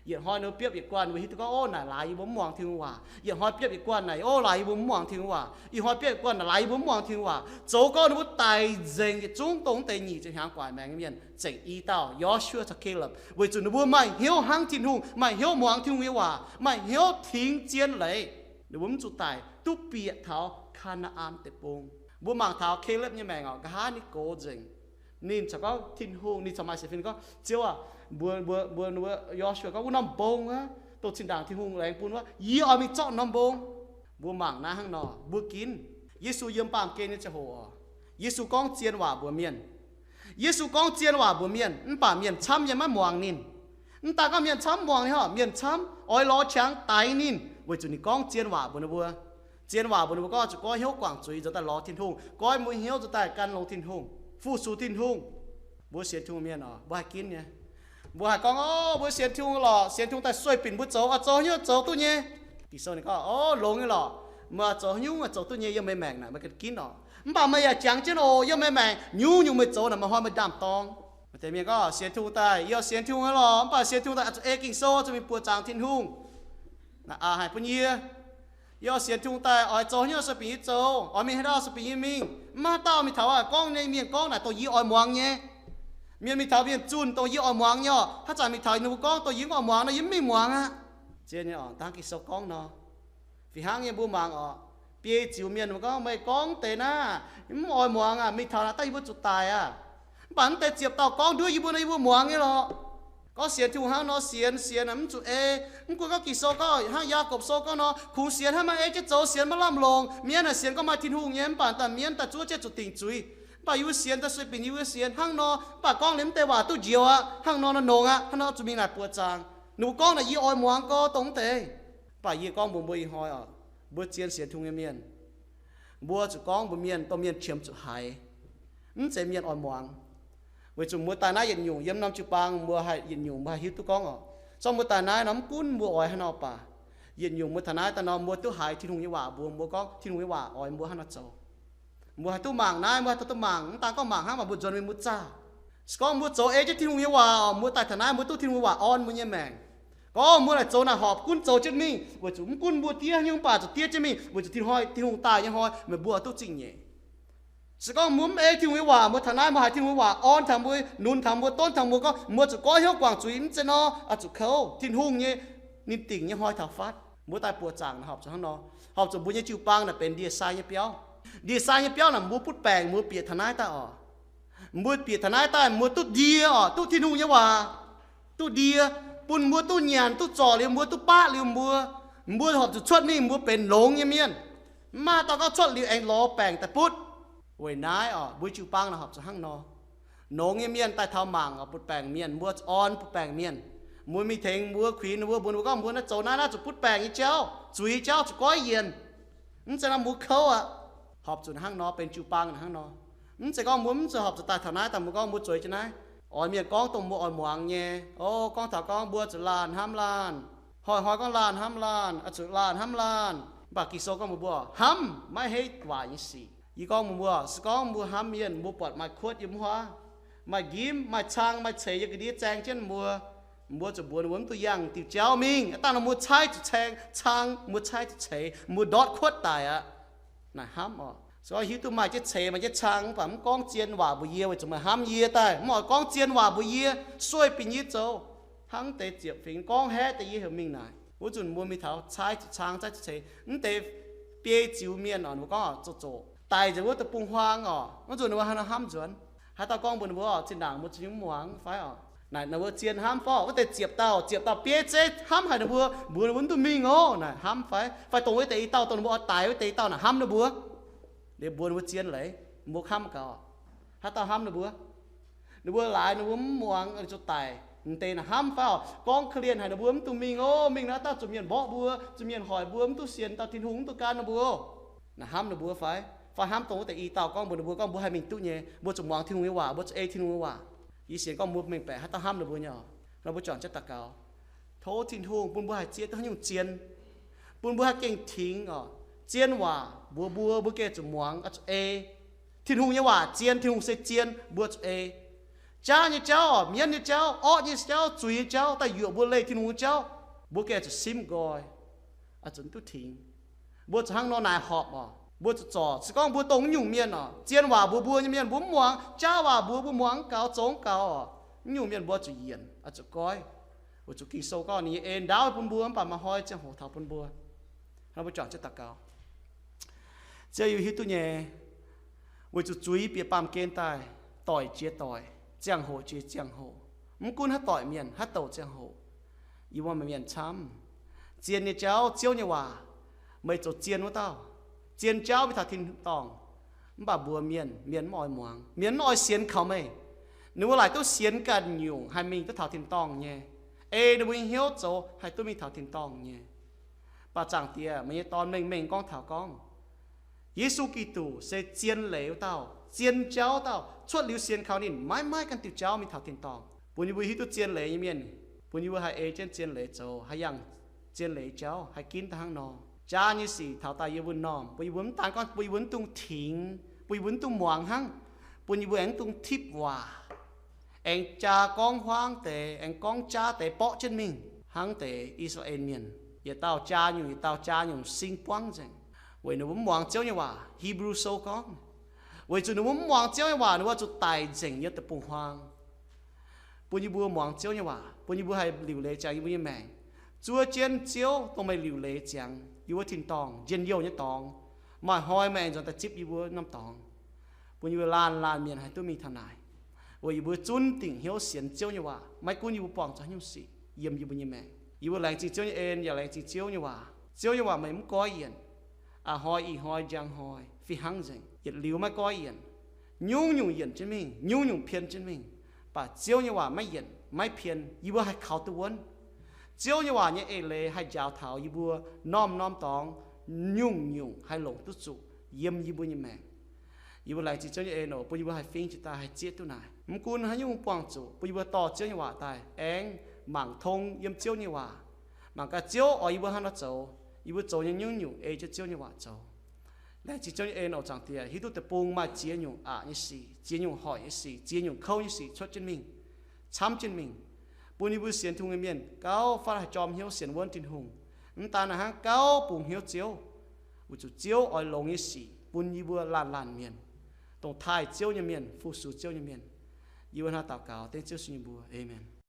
Yietc hnoi ninh mbuo biopv yietc guanh, ninh mbuo hiuv duqv gorngv, ov, naaic laaix yie mbuo mv muangx Tin-Hungh waac. Yietc hnoi biopv yietc guanh naaic, ov, laaix yie mbuo mv muangx Tin-Hungh waac. Yietc hnoi biopv yietc guanh naaic, laaix yie mbuo mv muangx Tin-Hungh waac. Zoux gorx ninh mbuo daic nzengc yietc zungv dongh wuov deix nyic ziepc hnyangx gu'nguaaic maengx nyei mienh, zengc i dauh, Yo^su^waa caux Kaleb, weic zuqc ninh mbuo maaih hnyouv hnangv Tin-Hungh, maaih hnyouv muangx Tin-Hungh nyei waac, maaih hnyouv tengx zien leiz. Ninh mbuo mv zuqc daic, duqv bieqc taux Kaa^naa^an Deic-Bung. Mbuo mangc taux Kaleb nyei maengc oc, nqa'haav ninh gox nzengc. Ninh caux gorngv Tin-Hungh, ninh caux maaih sienx fim gorngv, Ziouv aac, mbuo, mbuo, mbuo, mbuo, Yo^su^waa gorngv, wuov norm mbong aqv, dongh zinh ndaangc Tin-Hungh laengz bun wuov, yie oix mingh zorqv norm mbong. Mbuo mangc naaiv hnangv nor, mbuo ginv. Yesu yiem baamh gen nyei ziangh hoc oc, Yesu gorngv zien waac mbuox mienh. Yesu gorngv zien waac mbuox mienh, mv baac mienh camv yiem maiv muangx ninh. Mv daaih gorngv mienh camv muangx ninh, mienh camv oix lorz qangx daix ninh, weic zuqc ninh gorngv zien waac mbuox ninh mbuo. Zien waac mbuox ninh mbuo gorngv zuqc goiv hnyouv guangc zuiz nzuonx daaih lorz Tin-Hungh, goiv mbuo hnyouv nzuonx daaih gan longx Tin-Hungh, fu-sux Tin-Hungh. Mbuo sienx Tin-Hungh mienh oc, mbuo haih ginv nyei. Mbuo haih gorngv, ov, mbuo sienx Tin-Hungh lorqc, sienx Tin-Hungh daaih sueih binc mbuo zoux, oix zoux haaix nyungc zoux duqv nyei. Ging-Sou ninh gorngv, ov, longx nyei lorqc, meih oix zoux haaix nyungc oix zoux duqv nyei, yiem meih maengc naaic meih ganh ginv oc. Mv baac meih yaac jangx jienv oc, yiem meih maengc nyungc-nyungc meih zoux naaic meih hnoi meih ndaam-dorng. Maaih deix mienh gorngv, sienx Tin-Hungh daaih, yie oix sienx Tin-Hungh nyei lorqc, mv baac sienx Tin-Hungh daaih oix zuqc ei Ging-Sou, oix zuqc mingh buoqc zaangc Tin-Hungh. Naaiv aav haih bun yie. Yie oix sienx Tin-Hungh daaih, oix zoux haaix nyungc sueih binc yie zoux, oix mingh haaix dauh sueih binc yie mingh. Mv maaih dauh mingh taux aac, gorngv nyei mienh gorngv naaic dongh yie oix muangx nyei. Mienh mingh taux mienh zunh dongh yie oix muangx nyei oc. Haaix zanc mingh taux ninh mbuo gorngv dongh yie mv oix muangx nor, yie mv mingh muangx aqv. Zien nyei oc, dangh Ging-Sou gorngv nor. Fih hnangv nyei mbuo mangc oc, biei ziux mienh mbuo gorngv, meih gorngv deix naaiv, mv oix muangx aqv, mingh taux naaic daaih yie mbuo zuqc daic aqv. Mv baac mv deix ziepc dauh gorngv nduov yie mbuo nor, yie mbuo muangx nyei lorqc. Gorngv sienx Tin-Hungh hnangv nor sienx, sienx mv zuqc ei. Mv gunv gorngv Ging-Sou gorngv hnangv Yaagorpc Sou gorngv nor, kungx sienx hnangv maaih ei jienv zoux, sienx maiv lamh longc. Mienh aah, sienx gorngv maaih Tin-Hungh nyei, mv baac daaih mienh daaih zuov jienv zuqc dingc zuiz. Mv baac yie mbuo sienx daaih sueih binc yie mbuo sienx hnangv nor, mv baac gorngv liuz mv deix waac duqv njoux aqv, hnangv nor nor nongx aqv, hnangv nor zuqc mingh naaic buoqc zaangc. Ninh mbuo gorngv naaic yie oix muangx gorngv dongh mv deix. Mv baac yie gorngv mbuox mbuo ih hnoi oc, mbuo zien sienx Tin-Hungh nyei mienh, mbuo zuqc gorngv mbuox mienh, dongh mienh qiemx zuqc haiz, mv zeiz mienh oix muangx. Weic zuqc mbuo daaih naaiv yietc nyungc yiem norm jiu-baang mbuo haih yietc nyungc mbuo haih hiuv duqv gorngv oc. Zorqv mbuo daaih naaiv nor mv gunv mbuo oix haaix nor baac, yietc nyungc mbuo taux naaiv daaih nor mbuo duqv haiz Tin-Hungh nyei waac mbuox mbuo gorngv Tin-Hungh nyei waac oix mbuo hnangv nor zoux. Mbuo haih duqv mangc naaiv, mbuo haih duqv mangc, mv daan gorngv mangc hnangv, mv baac mbuo nzuonx mingh mbuo zaah. Se gorngv mbuo zoux ei jienv Tin-Hungh nyei waac, mbuo daaih taux naaiv mbuo duqv Tin-Hungh nyei waac orn mbuo nyei maengc. Gorngv mbuo laaic zoux naaic horpc gunv zoux jienv mingh, weic zuqc mv gunv mbuo diev haaix nyungc, mv baac zuqc diev jienv mingh, weic zuqc Tin-Hungh, Tin-Hungh daaih nyei hnoi meih mbuo duqv zingh nyeic. Se gorngv mbuo mv ei Tin-Hungh nyei waac, mbuo taux naaiv mbuo haiz Tin-Hungh nyei waac orn taux mbuo, nunc taux mbuo, donv taux mbuo gorngv mbuo zuqc goiv hnyouv guangc zuiz, mv zeiz nor, oix zuqc kouv Tin-Hungh nyei, ninh dingc nyei hnoi taux fatv. Mbuo daaih buoqc zaangc naaic horpc zuqc hnangv nor. Horpc zuqc mbuo nyei jiu-baang naaic benx ndie-sai nyei biauv. Ndie-sai nyei biauv naaic mbuo butv baengc, mbuo bieqc taux naaiv daaih oc. Mbuo bieqc taux naaiv daaih mbuo duqv ndie oc, duqv Tin-Hungh nyei waac, duqv ndie, bun mbuo duqv nyanc duqv zorc liuz mbuo, duqv baqv liuz mbuo, mbuo horpc zuqc cuotv mingh mbuo benx longx nyei mienh. Mv maaih dauh gorngv cuotv liuz aengx lorz baengc daaih butv. Weic naaiv oc, mbuo jiu-baang naaic horpc zuqc hnangv nor. Longx nyei mienh daaih taux mangc oc, butv baengc mienh, mbuo orn butv baengc mienh. Mbuo mingh tengx mbuo, kuinx mbuo, mbuox mbuo gorngv mbuo naaiv zoux naaiv naaiv zuqc butv baengc nyei jauv, zuiz jauv, zuqc goiv yienc. Mv zeiz nor mbuo kouv aqv. Horpc zuqc hnangv nor, benx jiu-baang hnangv nor. Mv zeiz gorngv mbuo mv zuqc horpc zuqc daaih taux naaiv daaih mbuo gorngv mbuo zueiz jienv naaiv, oix mienh gorngv dongh mbuo oix muangx nyei. O, gorngv taux gorngv mbuo zuqc laanh hnamv laanh, hnoi-hnoi gorngv laanh hnamv laanh, oix zuqc laanh hnamv laanh. Mv baac Ging-Sou gorngv mbuox mbuo, hnamv maiv heiv waaic nyei sic. Yie gorngv mbuox mbuo, se gorngv mbuo hnamv mienh, mbuo buatc maaih kuotv yiem wuov, maaih nqimv, maaih cang, maaih ceix yiem ga'ndiev zaeng jienv mbuo, mbuo zuqc mbuox ninh mbuo mv duqv yangh diuh jauv mingh. Aav dangh nor mbuo caaiv zuqc zaeng, cang, mbuo caaiv zuqc ceix, mbuo ndortv kuotv daic aqv. Naaic hnamv oc. Se gorngv hiuv duqv maaih jienv ceix, maaih jienv cang, mv baac mv gorngv zien waac mbuox yie, weic zuqc meih hnamv yie daaih, mv oix gorngv zien waac mbuox yie, sueih binc yie zoux. Hnangv deix ziepc fingx gorngv haeqv deix yie heuc mingh naaic. Wuov nzunc mbuo mingh taux caaiv zuqc cang, caaiv zuqc ceix. Mv deix biei ziux mienh oc, ninh mbuo gorngv oc, zoqc zoqc daic nzengc wuov deic-bung-huaang oc. Wuov nzunc ninh mbuo haaix nor hnamv nzuonx? Haaix dauh gorngv mbuox ninh mbuo oc, zinh ndaangc mbuo za'gengh mv muangx fai oc? Naaic ninh mbuo zien hnamv fai? Wuov deix ziepc dauh, ziepc dauh bieiv zeiv hnamv haic ninh mbuo, mbuox ninh mbuo mv duqv mingh oc. Naaic hnamv fai? Fai dongh wuov deix i dauh, dongh ninh mbuo oix daix wuov deix i dauh naaic hnamv ninh mbuo, liuz mbuox ninh mbuo zien leiz, mbuo hnamv gaax. Haaix dauh hnamv ninh mbuo? Ninh mbuo laaix ninh mbuo mv muangx, zuqc daic. M'deix naaic hnamv fai oc? Gorngv korv-lienh haic ninh mbuo mv duqv mingh oc. Mingh naaic dauh zuqc mienh mborqv mbuo, zuqc mienh hoic mbuo, mv duqv sienx dauh Tin-Hungh, mv duqv gan ninh mbuo oc. Naaiv hnamv ninh mbuo fai? Fai hnamv dongh wuov deix i dauh gorngv mbuox ninh mbuo, gorngv mbuo haih mingh duqv nyei, mbuo zuqc muangx Tin-Hungh nyei waac, mbuo zuqc ei Tin-Hungh nyei waac. Yie sienx gorngv mbuo mengh baeqc haaix dauh hnamv ninh mbuo nyei oc. Nor mbuo juangc jienv daux gaux, tov Tin-Hungh bun mbuo haih zieqv duqv haaix nyungc zien, bun mbuo haih gengh tingx oc. Zien waac mbuox mbuo, mbuo gengh zuqc muangx, oix zuqc ei. Tin-Hungh nyei waac zien, Tin-Hungh se zien, mbuo zuqc ei. Jaav nyei jauv, mienv nyei jauv, orqv nyei jauv, zuiz nyei jauv, daaih yuoqc mbuo leih Tin-Hungh nyei jauv, mbuo gengh zuqc simv nqoi, oix zuqc duqv tingx. Mbuo zuqc hnangv nor naaic horpc oc. Mbuo zuqc zorc, se gorngv mbuo dongh nyungc mienh oc, zien waac mbuox mbuo nyei mienh mbuo mv muangx, jaav waac mbuox mbuo muangx mv gaux, zoux mv gaux oc, nyungc mienh mbuo zuqc yienc, oix zuqc goiv. Weic zuqc Ging-Sou gorngv ninh nyei en ndaauv bun mbuo, mv baac maaih hnoi ziangh hoc taux bun mbuo. Hnangv mbuo juangc jienv daux gaux. Ziouv, yie hiuv duqv nyei, weic zuqc zuiz bieqc baamh gen daaih, doic jiex doic, ziangh hoc jiex ziangh hoc, mv gunv haaix doic mienh, haaix douc ziangh hoc, yie mbuo maaih mienh camv. Zien nyei jauv, Ziouv nyei waac, meih zoux zien wuov dauh. Zien jauv mingh taux tin-dorngh, mv baac mbuox mienh, mienh mv oix muangx, mienh mv oix sienx kaux meih. Ninh mbuo laaic duqv sienx ganh nyungc haih mingh duqv taux tin-dorngh nyei. Ei ninh mbuo nyei hnyouv zoux haih duqv mingh taux tin-dorngh nyei. Mv baac Zaangc Diex, meih nyei Dorn mengh mengh gorngv taux gorngv, Yesu Giduc se zien leiz wuov dauh, zien jauv dauh. Cuotv liuz sienx kaux ninh, maiv maaih ganh diuh jauv mingh taux tin-dorngh. Bun yie mbuo hiuv duqv zien leiz nyei mienh, bun yie mbuo haih ei jienv zien leiz zoux, haih yangh zien leiz jauv, haih ginv daaih hnangv nor. Jaa nyei sic taux daaih yie mbuo m'normh, bun yie mbuo mv daan gorngv, bun yie mbuo mv dungx tingx, bun yie mbuo mv dungx muangx hnangv, bun yie mbuo aengx mv dungx tipv waac, aengx jaa gorngv hmuangv deix, aengx gorngv jaav deix borqv jienv mingh hnangv deix I^saa^laa^en Mienh, yietc dauh jaa nyungc, yietc dauh jaa nyungc, sing buangv nzengc, weic ninh mbuo mv muangx Ziouv nyei waac. Hipv^lu Sou gorngv, weic zuqc ninh mbuo mv muangx Ziouv nyei waac, ninh mbuo zuqc daic nzengc yiem deic-bung-huaang. Bun yie mbuo muangx Ziouv nyei waac, bun yie mbuo haih liuc leiz ziangx yie mbuo nyei maengc, zuov jienv Ziouv dongh meih liuc leiz ziangx yie mbuo tin-dorngh njien-youh nyei dorngx. Maaih hnoi meih aengx nzuonx daaih zipv yie mbuo norm dorngx, bun yie mbuo laanh laanh mienh haih duqv mingh taux naaic, weic yie mbuo zunv dingc hnyouv sienx Ziouv nyei waac, maiv gunv yie mbuo buangh zuqc haaix nyungc sic yiem yie mbuo nyei maengc. Yie mbuo laengz zingh Ziouv nyei en yaac laengz zingh Ziouv nyei waac. Ziouv nyei waac meih mv goiv yienc. A'hnoi, ih hnoi, njang hnoi, fih hnangv nzengc, yietc liuz maiv goiv yienc. Nyungc-nyungc yienc jienv mingh, nyungc-nyungc pien jienv mingh, mv baac Ziouv nyei waac maiv yienc maiv pien, yie mbuo haih kaux duqv wuonv. Ziouv nyei waac nyei eix leiz haih njaaux taux yie mbuo norm-norm dorngx, nyungc-nyungc haih longc duqv zuqc yiem yie mbuo nyei maengc. Yie mbuo laengz zingh Ziouv nyei en oc, bun yie mbuo haih fingx jiex daaih haih zieqv duqv naaic. Mv gunv haaix nyungc buangh zuqc, bun yie mbuo dorh Ziouv nyei waac daaih aengx mangc tong yiem Ziouv nyei waac, mangc gaax Ziouv oix yie mbuo hnangv nor zoux, yie mbuo zoux nyei nyungc-nyungc ei jienv Ziouv nyei waac zoux. Laengz zingh Ziouv nyei en oc, Zaangc Diex. Hiuv duqv deic-bung maaih ziex nyungc aqc nyei sic, ziex nyungc hoic nyei sic, ziex nyungc kouv nyei sic cuotv jienv mingh, camv jienv mingh, bun yie mbuo sienx Tin-Hungh nyei mienh gauh fatv haih jorm hnyouv sienx wuonv Tin-Hungh. Mv daan naaic hnangv, gauh bungx hnyouv Ziouv, weic zuqc Ziouv oix longx nyei sic bun yie mbuo laanh laanh mienh, dongh taaih Ziouv nyei mienh, fu-sux Ziouv nyei mienh. Yie mbuo hnangv naaiv daux gaux dengv Ziouv Yesu nyei mbuox. Aamen.